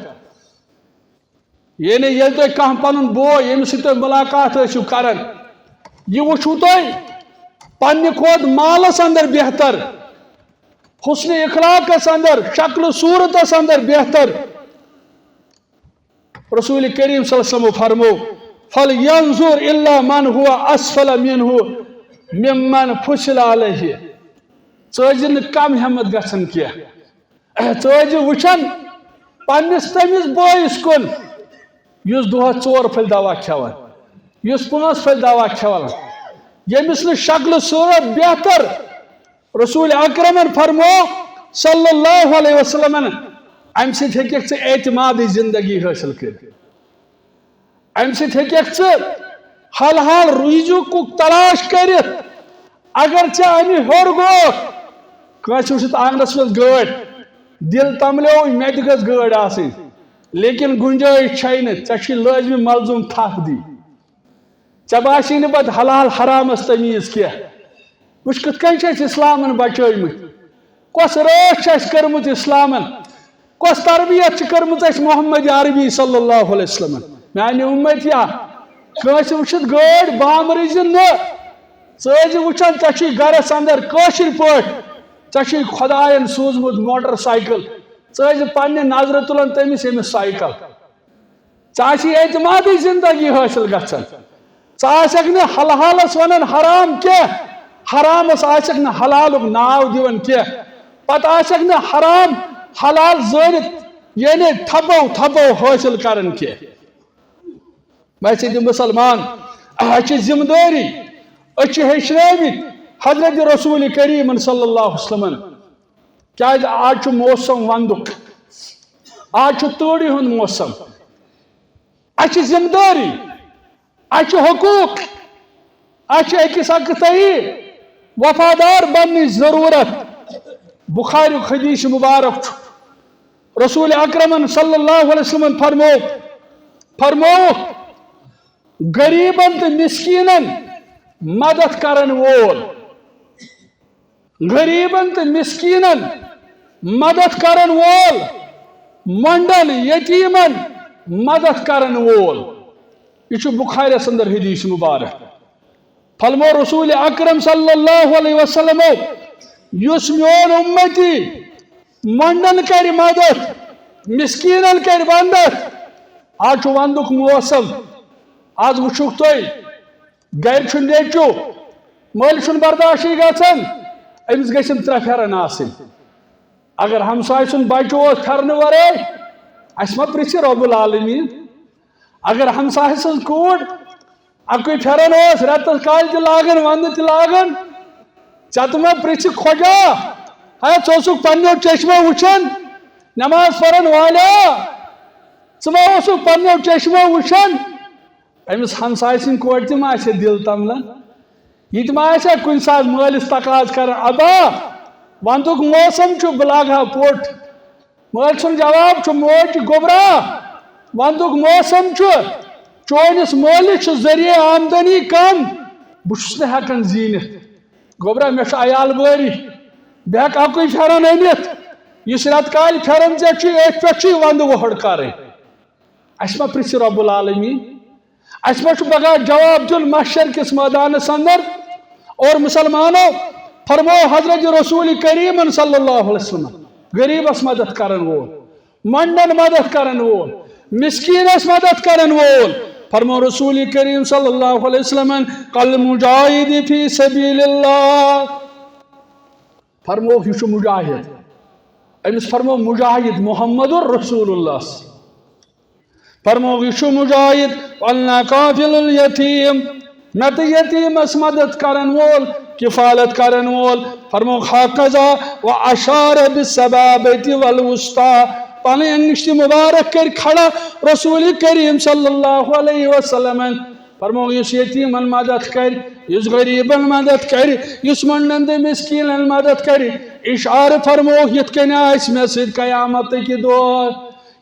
یعنی ییٚلہِ تُہۍ کانٛہہ پنُن بوے، ییٚمِس سۭتۍ تُہۍ مُلاقات ٲسِو کران، یہِ وٕچھِو تُہۍ پننہِ کھۄتہٕ مالس اندر بہتر، حسن اخلاقس اندر، شکل صورتس اندر بہتر۔ رسول کریم صلی اللہ علیہ وسلم فرمو، فلینظر الا من هو اسفل منه ممن فضل علیہ۔ ژٕ ٲسۍ زِ نہٕ کم ہٮ۪متھ گژھان کینٛہہ۔ ژٕ ٲسۍ زِ وٕچھان پننِس تٔمِس بٲیِس کُن، یُس دۄہس ژور پھٔلۍ دوا کھٮ۪وان، یُس پانٛژھ پھٔلۍ دوا کھٮ۪وان، ییٚمِس نہٕ شکلہٕ صوٗرت بہتر۔ رسول اکرمن فرمو صلی اللہ علیہ وسلمن، امہِ سۭتۍ ہیٚککھ ژٕ اعتمادٕچ زندگی حٲصِل کٔرِتھ۔ امہِ سۭتۍ ہیٚککھ ژٕ حلال رزقُک تلاش کٔرِتھ۔ اگر ژےٚ امہِ ہیوٚر گوٚو، کٲنٛسہِ وٕچھِتھ آنگنس منٛز گٲڑۍ، دِل تملیو، مےٚ تہِ گٔژھ گٲڑۍ آسٕنۍ، لیکن گُنجٲیِش چھے نہٕ، ژےٚ چھُے لٲزمی ملزوم تھپھ دِنۍ۔ ژےٚ باسی نہٕ پتہٕ حلال حرامس تمیٖز کینٛہہ۔ وٕچھ، کِتھ کٔنۍ چھِ أسۍ اسلامن بچٲومٕتۍ، کۄس رٲچھ چھِ اَسہِ کٔرمٕژ اسلامن، کۄس تربیت چھِ کٔرمٕژ اَسہِ محمد عربی صلی اللہ علیہ وسلمن۔ میانہِ اُمتیا، کٲنٛسہِ وٕچھِتھ گٲڑۍ بامرٕ زِ نہٕ، ژٕ ٲسۍ زِ وٕچھان، ژےٚ چھُے گرس اندر کٲشِر پٲٹھۍ، ژےٚ چھُے خۄداین سوٗزمُت موٹر سایکل، ژٕ ٲسۍ زِ پننہِ نظرٕ تُلان تٔمِس ییٚمِس سایکل۔ ژےٚ آسی اعتمادٕچ زندگی حٲصِل گژھان۔ ژٕ آسکھ نہٕ حلحالس ونان حرام کینٛہہ، حرامس آسکھ نہٕ حلالُک ناو دِوان کینٛہہ، پتہٕ آسکھ نہٕ حرام حلال زٲنِتھ، یعنی تھپو تھپو حٲصِل کران کینٛہہ۔ ویسے تہِ مسلمان، اسہِ چھِ ذمہٕ دٲری، أسۍ چھِ ہیٚچھنٲومٕتۍ حضرت رسول کریٖمن صلی اللہ علیہ وسلمن۔ کیازِ آز چھُ موسم ونٛدُک، آز چھُ تۭرِ ہُنٛد موسم، اسہِ چھِ ذمہٕ دٲری، اسہِ چھِ حقوٗق، اسہِ چھِ أکِس اکھ تہٕ وفادار بننٕچ ضروٗرت۔ بخاریُک حدیث مبارک چھُ، رسول اکرمن صلی اللہ علیہ وسلمن فرمو، فرمووُکھ، غریبن تہٕ مسکینن مدد کرن وول، غریبن تہٕ مسکینن مدد کرن وول، مۄنڈن یتیمن مدد کرن وول۔ یہِ چھُ بخاریس اندر حدیث مبارک۔ فرمو رسول اکرم صلی اللہ علیہ وسلمو، یُس میون امتی مۄنڈن کرِ مدد، مسکینن کرِ مدد۔ آز چھُ ونٛدُک موسم، آز وٕچھُکھ تُہۍ، گرِ چھُ نیٚچو، مٲلۍ چھُنہٕ برداشٕے گژھان، أمِس گژھن ترٛےٚ پھٮ۪رن آسٕنۍ۔ اگر ہمسایہِ سُنٛد بچہٕ اوس پھٮ۪رنہٕ ورٲے، اسہِ ما پرژھِ رب العالمین؟ اگر ہمسایہِ سٕنٛز کوٗر اکُے پھٮ۪رن اوس رٮ۪تس کالہِ تہِ لاگان، ونٛدٕ تہِ لاگان، ژےٚ تہِ ما پرژھِ خۄجا، ہے، ژٕ اوسُکھ پننیو چشمو وٕچھان، نماز پرن والیا، ژٕ ما اوسُکھ پننیو چشمو وٕچھان؟ أمِس ہمسایہِ سٕنٛدِ کورِ تہِ ما آسہِ ہے دِل تملان؟ یہِ تہِ ما آسہِ ہے کُنہِ ساتہٕ مٲلِس تقاضہٕ کران، "ابا، ونٛدُک موسم چھُ، بہٕ لاگہٕ ہا پوٚٹ؟" مٲلۍ سُنٛد جواب چھُ، "موج گوٚبرا، ونٛدُک موسم چھُ، چٲنِس مٲلِس چھُ ذٔریعہٕ آمدنی کم، بہٕ چھُس نہٕ ہٮ۪کان زیٖنِتھ۔ گوٚبرا، مےٚ چھُ عیال بٲری، بہٕ ہٮ۪کہٕ اَکُے پھٮ۪رن أنِتھ۔ یُس رٮ۪تہٕ کالہِ پھٮ۪رن ژےٚ چھُے، أتھۍ پٮ۪ٹھ چھُے ونٛدٕ وۄہر کرٕنۍ۔" اسہِ ما پرژھِ رب العالمین؟ اسہِ ما چھُ پگاہ جواب دیُن محشر کِس مٲدانس اندر؟ اور مسلمانو، فرمو حضرت رسول کریمن صلی اللہ علیہ وسلم، غریبس مدد کرن وول، منڈن مدد کرن وول، مسکینس مدد کرن وول، فرمو رسول کریم صلی اللہ علیہ وسلم، "کل مجاہد فی سبیل اللہ"۔ فرمووُکھ، یہِ چھُ مجاہد۔ أمِس فرموو مجاہد محمد رسول اللہ۔ فرمووُکھ، یہِ چھُ مجاہد، "والناکافل الیتیم"، نتہٕ یتیمس مدد کرن وول، کفالت کرن وول۔ فرمووُکھ، "ہکذا و اشار بالسبابۃ والوسطی"، پنٕنۍ انگشت مبارک کٔرۍ کھڑا رسول کریم صلی اللہ علیہ وسلمن۔ فرمو، یُس یتیمن مدد کرِ، یُس غریبن مدد کرِ، یُس منڈن تہٕ مسکینن مدد کرِ، اشارٕ فرمووُکھ، یِتھ کٔنۍ آسہِ مےٚ سۭتۍ قیامتٕکۍ دۄہ۔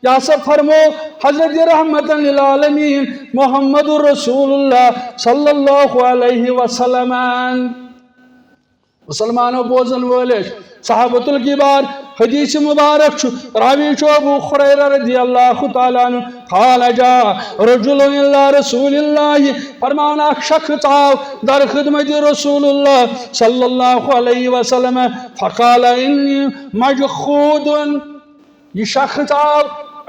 یہِ ہسا فرمو حضرت رحمت للعالمین محمد رسول اللہ صلی اللہ علیہ وسلمن۔ مسلمانو، بوزن وٲلۍ ٲسۍ صحابۃ الکبار۔ حدیث مبارک چھُ، راوی چھُ ابو ہریرہ رضی اللہ تعالیٰ عنہ۔ قال جاء رجل الی رسول اللہ، فرمان اکھ شخص آو در خدمت رسول اللہ صلی اللہ علیہ وسلم، فقال انی مجخود۔ یہِ شخص آو،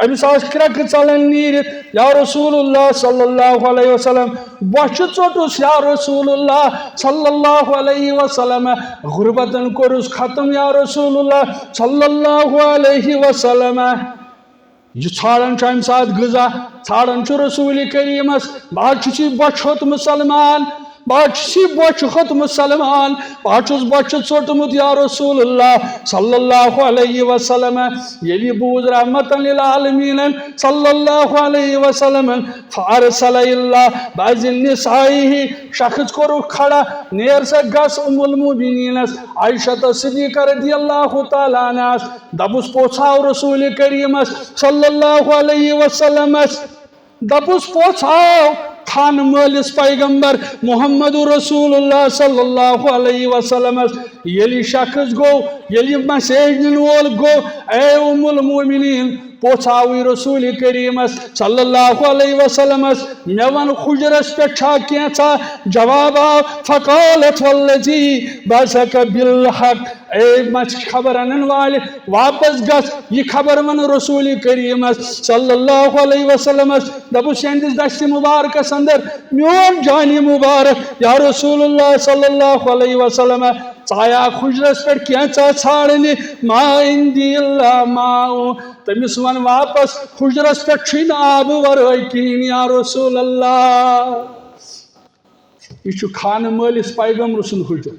أمِس آسہٕ کرٛٮ۪کہٕ ژلان نیٖرِتھ، یا رسول اللہ صلی اللہ علیہ وسلم، بۄچھِ ژوٚٹُس، یا رسول اللہ صلی اللہ علیہ وسلم، غربتن کوٚرُس ختم، یا رسول اللہ صلی اللہ علیہ وسلم۔ یہِ ژھانڈان چھُ اَمہِ ساتہٕ غذا، ژھانڈان چھُ رسول کریمس، بہٕ حظ چھُس یہِ بۄچھِ ہوٚت مسلمان۔ بہٕ حظ چھُس یہِ بۄچھِ ہوٚت مسلمان، بہٕ حظ چھُس بۄچھِ ژوٚٹمُت یا رسول اللہ صلی اللہ علیہ وسلم۔ ییٚلہِ یہِ بوٗز رحمتاً للعالمین صلی اللہ علیہ وسلم، فارسل الی بعض نسائه، شخص کوٚرُکھ کھڑا، نیر سا گژھ ام المؤمنینس عائشہ صدیقہ رضی اللہ تعالیٰ عنہاس، دپُس پوٚژھ آو رسول کریمس صلی اللہ علیہ وسلمس۔ دپُس پوٚژھ آو، خانہٕ مٲلِس پیغمبر محمد رسول اللہ صلی اللہ علیہ وسلمس ییٚلہِ شخص گوٚو، ییٚلہِ یہِ message نِنہٕ وول گوٚو، اے ام المومنین، پوٚژھ آوٕے رسول کریمس صلی اللہ علیہ وسلمس، مےٚ وَن حجرس پٮ۪ٹھ چھا کینٛژھا؟ جواب آو، فقالت والذی بعثک بالحق، اے مژھ خبر انن والہِ، واپس گژھ، یہِ خبر ون رسول کریمس صلی اللہ علیہ وسلمس۔ دپُس، یہندِس دستِ مبارکس اندر میون جانِ مبارک یا رسول اللہ صلی اللہ علیہ وسلم، ژایاکھ حجرس پٮ۪ٹھ کینٛژھا ژھانڈنہِ؟ ما عندی الا ماء۔ تٔمِس ون واپس، حجرس پٮ۪ٹھ چھُے نہٕ آبہٕ ورٲے کِہیٖنۍ یا رسول اللہ۔ یہِ چھُ خانہٕ مٲلِس پیغمبر سُنٛد حجرٕ۔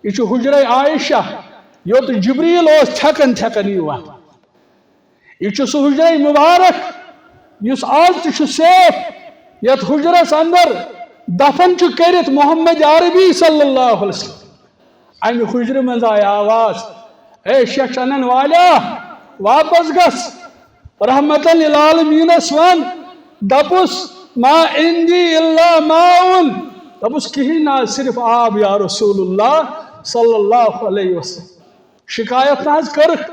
یہِ چھُ حجرے عائشہ، یوٚت جبریل اوس تھٮ۪کان تھٮ۪کان یِوان۔ یہِ چھُ سُہ حجرے مبارک یُس آز تہِ چھُ safe، یتھ حجرس اندر دفن چھُ کٔرِتھ محمد عربی صلی اللہ علیہ وسلم۔ امہِ حجرٕ منٛز آیہِ آواز، اے شیٚچھ انن والیا، واپس گژھ۔ رحمتن للعالمینس ون، دپُس، ما عندی الا ماء۔ دپُس، کِہیٖنۍ نہٕ، صرف آب یا رسول اللہ صلی اللہ علیہ وسلم۔ شکایت نہ حظ کٔرٕکھ،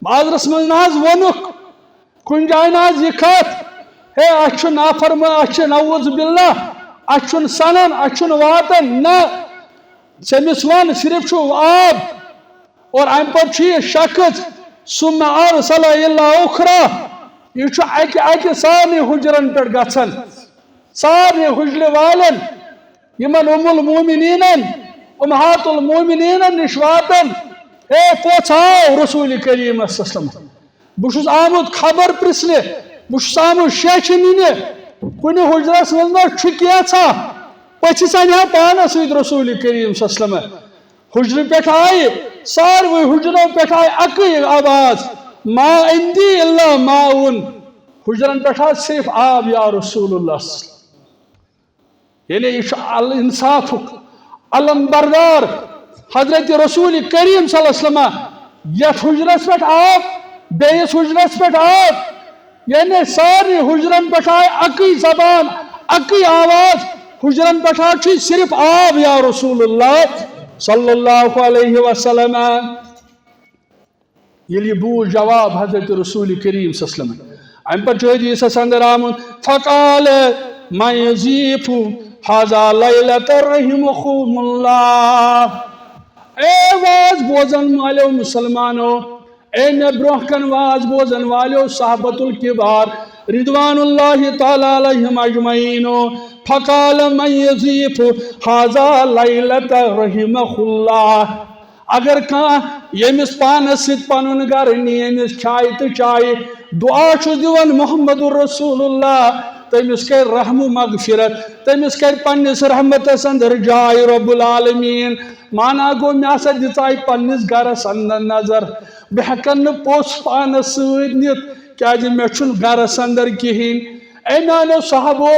بازرس منٛز نہ حظ ووٚنُکھ، کُنہِ جایہِ نہ حظ یہِ کتھ، ہے، اسہِ چھُ نافرما-، اسہِ چھُ نعوذ باللہ، اسہِ چھُنہٕ سنان، اسہِ چھُنہٕ واتان، نہ۔ ژےٚ أمِس وَن، صرف چھُ آب۔ اور اَمہِ پَتہٕ چھُ یہِ شخص، ثم ارسل الا اخرى، یہِ چھُ اَکہِ اَکہِ سارنٕے حُجرَن پٮ۪ٹھ گژھان، سارنٕے حُجرٕ والٮ۪ن، یِمَن ام المومنینَن، امہات المومنینَن نِش واتان، ہے، پوٚژھ آو رسول کریٖمَس صلی اللہ علیہ وسلم۔ بہٕ چھُس آمُت خبر پرژھنہِ، بہٕ چھُس آمُت شیچھِ نِنہِ۔ کُنہِ حُجرس منٛز ما چھُ کینٛژھا؟ پٔژھِس اَنہِ ہا پانس سۭتۍ رسول کریم صلی اللہ علیہ وسلم۔ حُجرٕ پٮ۪ٹھ آیہِ، ساروٕے حُجرو پٮ۪ٹھ آیہِ اَکٕے آواز، ما عندی الا ماء۔ حُجرن پٮ۪ٹھ آو صرف آب یا رسول اللہ۔ یعنی یہِ چھُ الانصافُک علم بردار حضرت رسول کریم صلی اللہ علیہ وسلم، یتھ حُجرس پٮ۪ٹھ آو، بیٚیِس حُجرس پٮ۪ٹھ آو، یعنی سارنٕے حُجرن پٮ۪ٹھ آیہِ اَکٕے زبان، اَکٕے آواز، حُجرن پٮ۪ٹھ آو چھُ صرف آب یا رسول اللہ صلی اللہ علیہ وسلم۔ ییٚلہِ یہِ بوٗز جواب حضرت رسول کریم صلی اللہ علیہ وسلم، اَمہِ پتہٕ چھُ حدیثس اندر آمُت، فقال من یضیف هذا لیلة رحمہ اللہ۔ اے واز بوزن والٮ۪و مسلمانو، اے مےٚ برونٛہہ کن واز بوزن والٮ۪و صحابت الکبار رضوان اللہ تعالیٰ علیہم اجمعینو، فقال من یضیف هذا لیلة رحمہ اللہ۔ اگر کانٛہہ ییٚمِس پانس سۭتۍ پنُن گرٕ نی، ییٚمِس کھیایہِ تہٕ چایہِ، دعا چھُس دِوان محمد رسول اللہ، تٔمِس کرِ رحم و مغفرت، تٔمِس کرِ پننِس رحمتس اندر جاے رب العالمین۔ مانا گوٚو، مےٚ ہسا دِژاے پننِس گرس اندر نظر، بہٕ ہٮ۪کن نہٕ پوٚژھ پانس سۭتۍ نِتھ، کیازِ مےٚ چھُنہٕ گرس اندر کِہیٖنۍ۔ اے میانیو صحابو،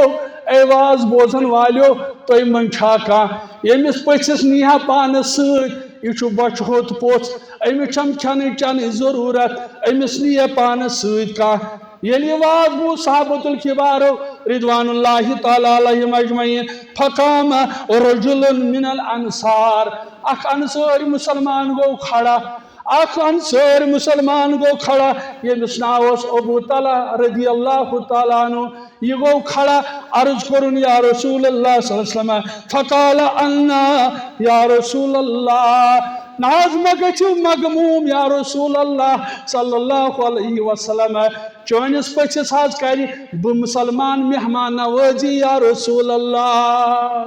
اے واز بوزن والیو، تُہۍ منٛز چھا کانٛہہ ییٚمِس پٔژھِس نیٖہا پانس سۭتۍ؟ یہِ چھُ بۄچھِ ہوٚت پوٚژھ، أمِس چھم کھٮ۪نٕچ چٮ۪نٕچ ضروٗرت، أمِس نیٖہا پانس سۭتۍ کانٛہہ۔ ییٚلہِ یہِ واز بوٗز صحابت الکبارو رضوان اللہ تعالیٰ علیہم اجمعین، فقام رجل من الانصار، اکھ انصٲرۍ مسلمان گوٚو کھڑا، اکھ انصٲرۍ مسلمان گوٚو کھڑا، ییٚمِس ناو اوس ابو طلحہ رضی اللہ تعالیٰ عنہ۔ یہِ گوٚو کھڑا، عرض کوٚرُن، یا رسول اللہ صلی اللہ علیہ وسلم، فقال انا یا رسول اللہ، نہ حظ مہ گٔژھِو مغموم یا رسول اللہ صلی اللہ علیہ وسلم، چٲنِس پٔژھِس حظ کرِ بہٕ مسلمان مہمان نوازی یا رسول اللہ۔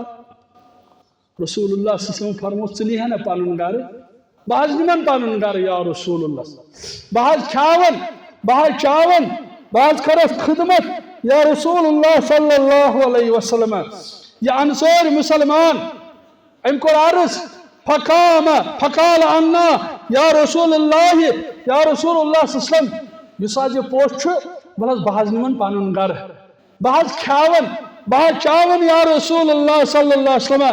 رسول اللہ صلی اللہ علیہ وسلم فرموو، ژٕ نِہہ نہ پنُن گرٕ، بہٕ حظ نِمن پنُن گرٕ یا رسول اللہ۔ بہٕ حظ کھیاون، بہٕ حظ چاون، بہٕ حظ کرس خدمت یا رسول اللہ صلی اللہ علیہ وسلم۔ یہِ انصٲرۍ مسلمان، أمۍ کوٚر عرض، فقام فقال انا یا رسول اللہ، یا رسول اللہ صلی اللہ علیہ وسلم، یُس حظ یہِ پوٚژھ چھُ، وَلہٕ حظ بہٕ حظ نِمن پنُن گرٕ۔ بہٕ حظ کھیاون، بہٕ حظ چاون یا رسول اللہ صلی اللہ علیہ وسلم۔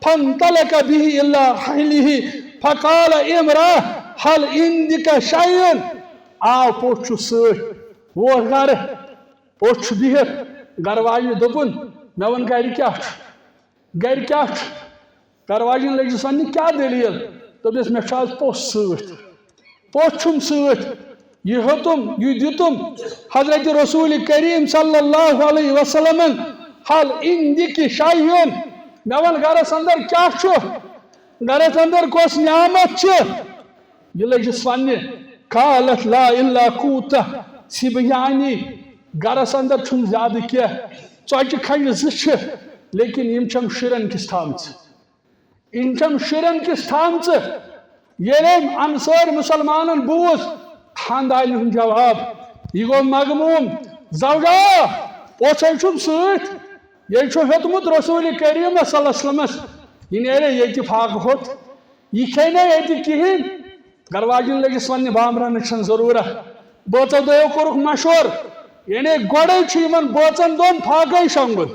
فانطلق به الى اهله فقال امرأة هل عندك شيء؟ آو پوٚژھ چھُ سۭتۍ، ووت گرٕ، پوٚژھ چھُ بِہِتھ، گرٕ واجنہِ دوٚپُن، "مےٚ وَن گرِ کیٛاہ چھُ؟ گرِ کیٛاہ چھُ؟" گرٕ واجنہِ لٔجِس وَننہِ، "کیٛاہ دٔلیٖل؟" دوٚپنَس، "مےٚ چھُ آز پوٚژھ سۭتۍ، پوٚژھ چھُم سۭتۍ۔ یہِ ہیوٚتُم، یہِ دیُتُم حضرت رسول کریم صلی اللہ علیہ وسلمن، حل عندک شیء، مےٚ وَن گرس اندر کیٛاہ چھُ؟" گرس اندر کۄس نعمت چھِ؟ یہِ لٔجِس وننہِ، قالت، "لا الا قوت صبیانی، گرس اندر چھُنہٕ زیادٕ کینٛہہ، ژۄچہِ کھنٛجہِ زٕ چھِ، لیکن یِم چھَم شُرٮ۪ن کِس تھامژٕ، یِم چھَم شُرٮ۪ن کِس تھامژٕ۔" ییٚلہِ أمۍ انصٲرۍ مُسلمانن بوٗز خاندارنہِ ہُنٛد جواب، یہِ گوٚو مغموم، "زوجا، پوٚژھے چھُم سۭتۍ، ییٚلہِ چھُ ہیوٚتمُت رسول کریٖمس صلی اللہ علیہ وسلمس، یہِ نیرے ییٚتہِ فاقہٕ ہوٚت، یہِ کھیٚیہِ نہٕ ییٚتہِ کِہیٖنۍ۔" گرٕ واجِنۍ لٔجِس وننہِ، "بامبرنٕچ چھَنہٕ ضروٗرت، بٲژو دۄیو کوٚرُکھ مشورٕ، یعنی گۄڈے چھُ یِمن بٲژن دۄن فاقے شۄنٛگُن،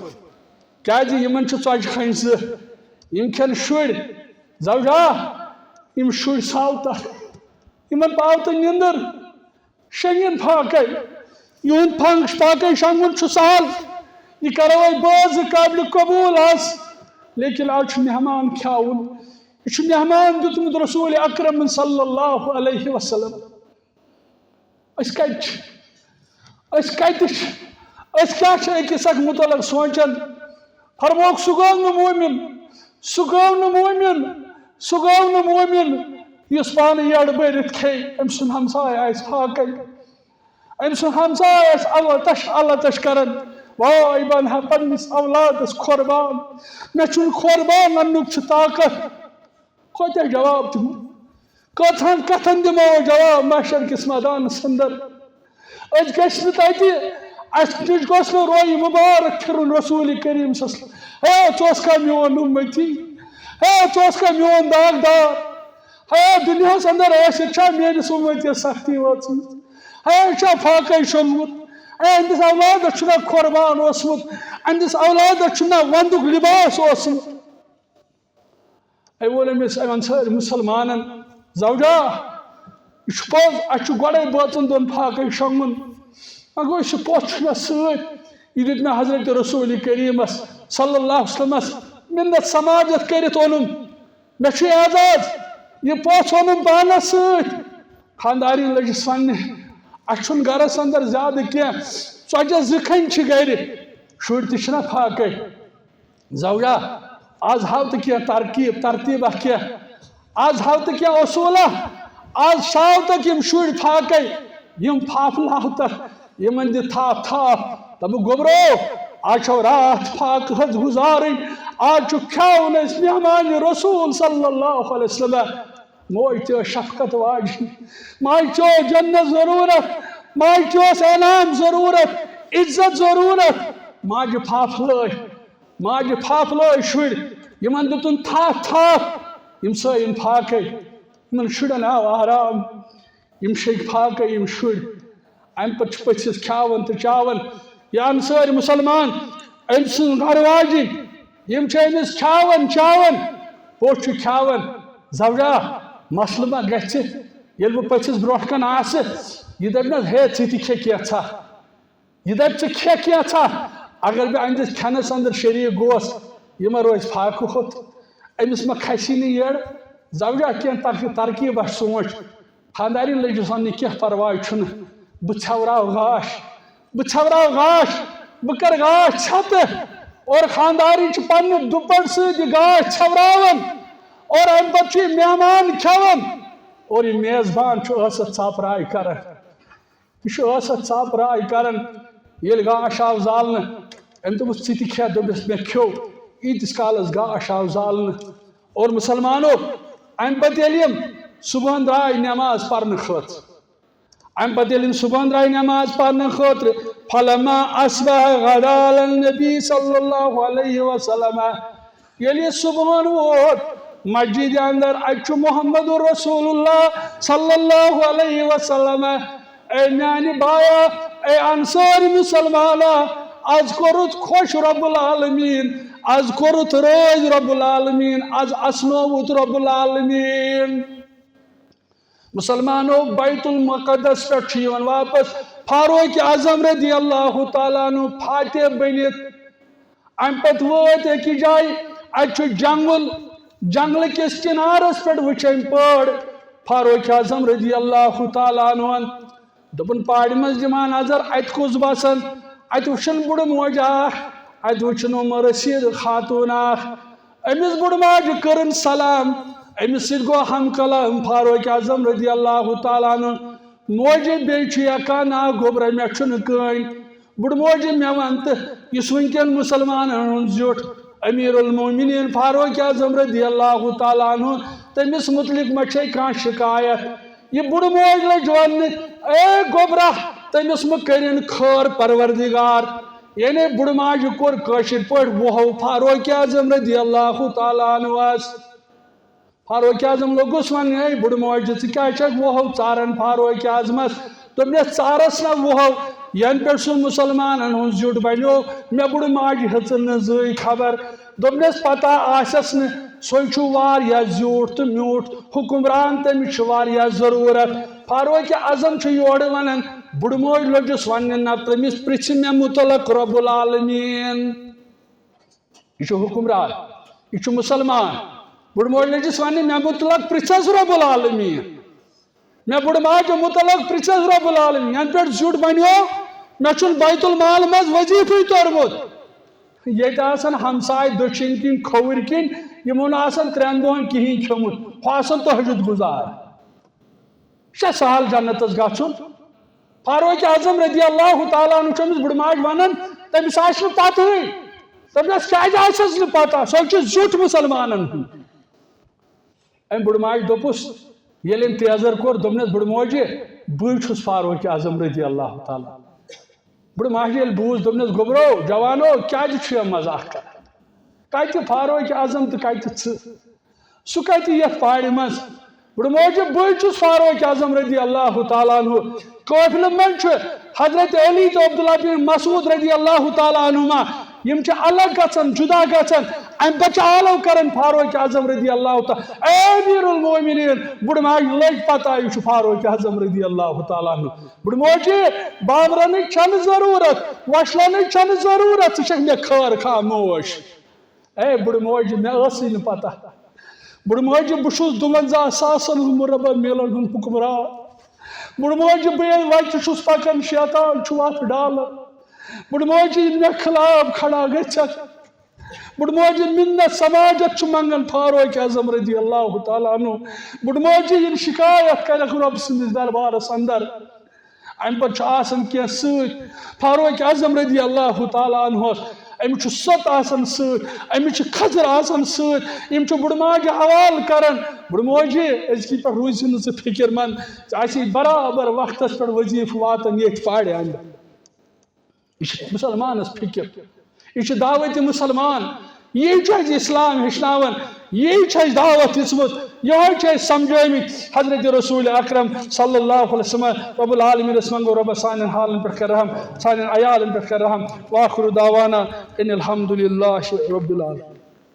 کیازِ یِمن چھِ ژۄچہِ کھنٛجہِ زٕ، یِم کھٮ۪ن شُرۍ، زوجا، یِم شُرۍ ساوتہ، یِمن پاو تہٕ نِندٕر۔" شنگن فاقے، یہند فنگ فاقے شنگُن چھُ سہل، یہِ کرو أسۍ بٲژ قابل قبول آز، لیکن آز چھُ مہمان کھیاوُن، یہِ چھُ مہمان دیُتمُت رسول اکرم صلی اللہ علیہ وسلم۔ أسۍ کتہِ چھِ؟ أسۍ کتہِ چھِ؟ أسۍ کیٛاہ چھِ أکِس اکھ متعلق سونچان؟ فرموکھ، سُہ گوٚو نہٕ مومن، سُہ گوٚو نہٕ مومن، سُہ گوٚو نہٕ مومن، یُس پانہٕ یٔڈ بٔرِتھ کھیٚیہِ، أمۍ سُنٛد ہمساے آسہِ فاقے۔ أمۍ سُنٛد ہمساے آسہِ التش التش کران، واے بنہٕ ہا پننِس اولادس قربان، مےٚ چھُنہٕ قربان اننُک چھُ طاقت۔ کوتاہ جواب دِمو؟ کٔژہن کتھن دِمو جواب محشر کِس مٲدانس اندر؟ أسۍ گٔژھۍ نہٕ تتہِ، اسہِ نِش گوٚژھ نہٕ رویہِ مُبارک پھِرُن رسول کریم صلی اللہ علیہ وسلم۔ ہے، ژٕ اوسکھا میون اُمتی؟ ہے، ژٕ اوسکھا میون داغدار؟ ہے، دُنیاہس اندر ٲسِتھ چھا میٲنِس اُمتیس سختی وٲژمٕژ؟ ہے، یہِ چھا فاقے شوٚنمُت؟ ہے، أہنٛدِس اولادس چھُنہ قربان اوسمُت؟ أہنٛدِس اولادس چھُنہ ونٛدُک لباس اوسمُت؟ أمۍ ووٚن أمِس، أمۍ ووٚن سٲری مُسلمانن، "زوجا، یہِ چھُ پوٚز، اَسہِ چھُ گۄڈَے بٲژَن دۄن فاقَے شۄنٛگُن، مگر یہِ چھُ پوٚژھ چھُ مےٚ سۭتۍ، یہِ دیُت مےٚ حضرت رسول کریٖمَس صلی اللہ علیہ وسلمَس مِنت سماجت کٔرِتھ اوٚنُم، مےٚ چھُ اعزاز، یہِ پوٚژھ اوٚنُم پانَس سۭتۍ۔" خانٛدارِنۍ لٔجِس وَننہِ، "اَسہِ چھُنہٕ گَرَس اندر زیادٕ کینٛہہ، ژۄچہِ زٕ کھنٛجہِ چھِ گَرِ، شُرۍ تہِ چھِنہ فاقَے۔" زوجہ، آز ہاو تہٕ کینٛہہ ترکیب، ترتیبہ کینٛہہ۔ آز ہاو تہٕ کینٛہہ اصوٗلہ۔ آز شاو تہٕ یِم شُرۍ فاقے، یِم فافلہٕ ہاو تہٕ یِمن دِ تھپھ تھپھ۔ دوٚپُکھ، گوٚبرو، آز چھو راتھ فاقہٕ ہٕنٛز گُزارٕنۍ۔ آز چھُ کھیوٚن اَسہِ مہمان رسول صلی اللہ علیہ وسلم۔ موج تہِ ٲس شفقت واجِنۍ۔ ماجہِ تہِ اوس جنت ضروٗرت۔ ماجہِ تہِ اوس انعام ضروٗرت، عزت ضروٗرت۔ ماجہِ فافلٲے۔ ماجہِ پھاپھ لٲج شُرۍ، یِمن دیُتُن تھپھ تھپھ، یِم ژٲیِن فاقے، یِمن شُرٮ۪ن آو آرام، یِم شیٚکۍ فاقے یِم شُرۍ۔ اَمہِ پتہٕ چھِ پٔژھِس کھیاوان تہٕ چاوان۔ یا انصٲرۍ مُسلمان، أمۍ سٕنٛز گرٕ واجِنۍ، یِم چھِ أمِس کھیاوان چاوان، پوٚژھ چھُ کھیاوان۔ زوجہ، مسلہٕ ما گژھِ؟ ییٚلہِ بہٕ پٔژھِس برونٛٹھ کَنہِ آسہٕ، یہِ دَپہِ نہ، ہے، ژٕ تہِ کھےٚ کینٛژھا۔ یہِ دَپہِ، "ژٕ کھےٚ کینٛژھا۔" اگر بہٕ أہنٛدِس کھٮ۪نَس اندر شریٖک گوس، یہِ ما روزِ فاقہٕ ہوٚت؟ أمِس ما کھسی نہٕ یٔڑ؟ زوجہ، کینٛہہ تر-، ترکیب آسہِ سونٛچ۔ خانٛدارِنۍ لٔجِس وَننہِ، "کینٛہہ پرواے چھُنہٕ، بہٕ ژھٮ۪وراو گاش، بہٕ ژھٮ۪وراو گاش، بہٕ کَرٕ گاش ژھٮ۪تہٕ۔" اور خانٛدارِنۍ چھِ پننہِ دُپٹہٕ سۭتۍ یہِ گاش ژھٮ۪وراوان، اور اَمہِ پتہٕ چھُ یہِ مہمان کھٮ۪وان، اور یہِ میزبان چھُ ٲسَس ژاپراے کران۔ یہِ چھُ ٲسَس ژاپراے کران۔ ییٚلہِ گاش آو زالنہٕ، أمۍ دوٚپُس، "ژٕ تہِ کھےٚ۔" دوٚپُس، "مےٚ کھیوٚو۔" ییٖتِس کالَس گاش آو زالنہٕ۔ اور مُسلمانو، اَمہِ پَتہٕ ییٚلہِ یِم صُبحَن درٛاے نٮ۪ماز پَرنہٕ خٲطرٕ، اَمہِ پَتہٕ ییٚلہِ یِم صُبحَن درٛاے نٮ۪ماز پَرنہٕ خٲطرٕ، فلما اصبح غدا علی النبی صلی اللہ علیہ وسلم، ییٚلہِ یہِ صُبحن ووت مسجد اندر، اَتہِ چھُ محمد رسول اللہ صلی اللہ علیہ وسلم۔ اے میانہِ بایا، اے انصار مسلمانا، از کوٚرُتھ خۄش رب العالمین، از کوٚرُتھ رٲضۍ رب العالمین، از اسنووُتھ رب العالمین۔ مُسلمانو، بیت المقدس پٮ۪ٹھ چھُ یِوان واپس، فاروق اعظم رضی اللہ تعالیٰ عنہ فاتح بٔنِتھ۔ امہِ پتہٕ وٲتۍ أکِس جایہِ، اتہِ چھُ جنگل، جنگلہٕ کِس کنارس پٮ۪ٹھ وٕچھ أمۍ پہاڑ۔ فاروق اعظم رضی اللہ تعالیٰ عنہ دوٚپُن، پہاڑِ منٛز دِما نظر، اتہِ کُس بسان؟ اتہِ وٕچھُن بُڈٕ موج اکھ، اتہِ وٕچھُن أمۍ رشید خاتون اکھ۔ أمِس بُڈٕ ماجہِ کٔرٕن سلام، أمِس سۭتۍ گوٚو ہم کلام فاروق اعظم رضی اللہ تعالیٰ عنہ۔ موجہِ، بیٚیہِ چھُ یا کانٛہہ ناو گوٚبرا؟ مےٚ چھُنہٕ کٕہٕنۍ۔ بُڈٕ موجہِ، مےٚ وَن تہٕ، یُس وٕنکٮ۪ن مُسلمانن ہُنٛد زیُٹھ امیر المومنین فاروق اعظم رضی اللہ تعالیٰ عنہ، تٔمِس مُتعلِق ما چھے کانٛہہ شِکایت؟ یہِ بُڈٕ موج لٔج وننہِ، اے گوٚبرا، تٔمِس مہٕ کٔرِن خٲر پروردگار۔ یعنی بُڈٕ ماجہِ کوٚر کٲشِر پٲٹھۍ وُہو فاروق اعظم رضی اللہ تعالیٰ عنہس۔ فاروق اعظم لوٚگُس وننہِ، اے بُڈٕ موج، ژٕ کیٛازِ چھکھ وُہو ژاران فاروق اعظمس؟ دوٚپنس، ژارس نہ وُہو، ینہٕ پٮ۪ٹھ سُہ مُسلمانن ہُنٛد زیُٹھ بنیو، مےٚ بُڈٕ ماجہِ ہیژٕن نہٕ زٕے خبر۔ دوٚپنس، پتہ آسٮ۪س نہٕ، سُے چھُ واریاہ زیوٗٹھ تہٕ میوٗٹھ حکمران، تٔمِس چھِ واریاہ ضروٗرت۔ فاروق اعظم چھُ یورٕ ونان، بُڈٕ موج لٔجِس وننہِ، نہ تٔمِس پرژھِ مےٚ مُتعلق رب العالمین۔ یہِ چھُ حکمران، یہِ چھُ مُسلمان۔ بُڈٕ موج لٔجِس وننہِ، مےٚ مُتعلق پرژھس رب العالمین۔ مےٚ بُڈٕ ماجہِ مُتعلق پرژھس رب العالمین، ینہٕ پٮ۪ٹھ زیُٹھ بنیو، مےٚ چھُنہٕ بیت المال منٛز وظیفہٕ توٚرمُت۔ ییٚتہِ آسن ہمساے دٔچھِنۍ کِنۍ کھووٕرۍ کِنۍ، یِمو نہٕ آسن ترٛٮ۪ن دۄہن کِہینۍ کھیوٚمُت، ہُہ آسن تہجد گُزار۔ یہِ چھا سہل جنتس گژھُن؟ فاروق اعظم رضی اللہ تعالیٰ عنہ چھُ أمِس بُڈٕ ماجہِ ونان، تٔمِس آسہِ نہٕ پتہٕے۔ تٔمِس کیازِ آسٮ۪س نہٕ پتہ؟ سُہ چھُ زیُٹھ مُسلمانن ہُنٛد۔ أمۍ بُڈٕ ماجہِ دوٚپُس، ییٚلہِ أمۍ تیزر کوٚر، دوٚپنس، بُڈٕ موجہِ، بٕے چھُس فاروق اعظم رضی اللہ تعالیٰ۔ بُڈٕ ماجہِ ییٚلہِ بوٗز، دوٚپنس، گوٚبرو، جوانو، کیازِ چھُ یہِ مزاق کران؟ کتہِ فاروق اعظم تہٕ کتہِ ژٕ؟ سُہ کتہِ یتھ پہاڑِ منٛز؟ بُڈٕ موجہِ، بٕے چھُس فاروق اعظم رضی اللہ تعالیٰ عنہ۔ قٲفلہٕ منٛز چھُ حضرت علی تہٕ عبداللہ بن مسعود رضی اللہ تعالیٰ عنہما، یِم چھِ الگ گژھان، جدا گژھان، امہِ پتہٕ چھِ آلو کران فاروق اعظم رضی اللہ تعالیٰ۔ اے امیر المومنین، بُڈٕ ماجہِ لٔج پتہ، یہِ چھُ فاروق اعظم رضی اللہ تعالیٰ عنہ۔ بُڈٕ موجہِ، بامبرنٕچ چھنہٕ ضروٗرت، وۄشلنٕچ چھنہٕ ضروٗرت، ژٕ چھکھ مےٚ خٲر خاموش۔ اے بُڈٕ موج، مےٚ ٲسٕے نہٕ پتہ۔ بُڈٕ موج، بہٕ چھُس دُوَنزاہ ساسن ہُنٛد مربع میلن ہُنٛد حُکمران۔ بُڈٕ موج، بہٕ ییٚلہِ وتہِ چھُس پکان، شیطان چھُ وتھ ڈالان۔ بُڈٕ موج، یِم مےٚ خلاف کھڑا گژھن۔ بُڈٕ موج، یِم مِنت سماجت چھُ منگان فاروق اعظم رضی اللہ تعالیٰ عنہ۔ بُڈٕ موج، یِم شکایت کرکھ رۄب سٕنٛدِس دربارس اندر۔ امہِ پتہٕ چھُ آسان کینٛہہ سۭتۍ فاروق اعظم رضی اللہ تعالیٰ عنہس، أمِس چھُ سوٚت آسان سۭتۍ، أمِس چھُ کھٔزٕر آسان سۭتۍ، یِم چھِ بُڈٕ ماجہِ حوالہٕ کران، بُڈٕ موجہِ، أزکی پٮ۪ٹھ روٗزِ نہٕ ژٕ فِکر مند، ژےٚ آسی برابر وقتس پٮ۪ٹھ وظیفہٕ واتان ییٚتھۍ پہاڑِ اندر۔ یہِ چھِ مُسلمانس فِکر۔ یہِ چھُ دعوت مسلمان، یی چھُ اَسہِ اسلام ہیٚچھناوان، یی چھُ اَسہِ دعوت دِژمٕژ، یِہوٚے چھُ اَسہِ سمجھٲومٕتۍ حضرت رسول اکرم صلی اللہ علیہ وسلم۔ رب العالمینس منٛگو رۄبس سانٮ۪ن حالن پٮ۪ٹھ کر رحم، سانٮ۪ن عیالن پٮ۪ٹھ کر رحم۔ وآخر دعوانا ان الحمد للہ رب العالمین۔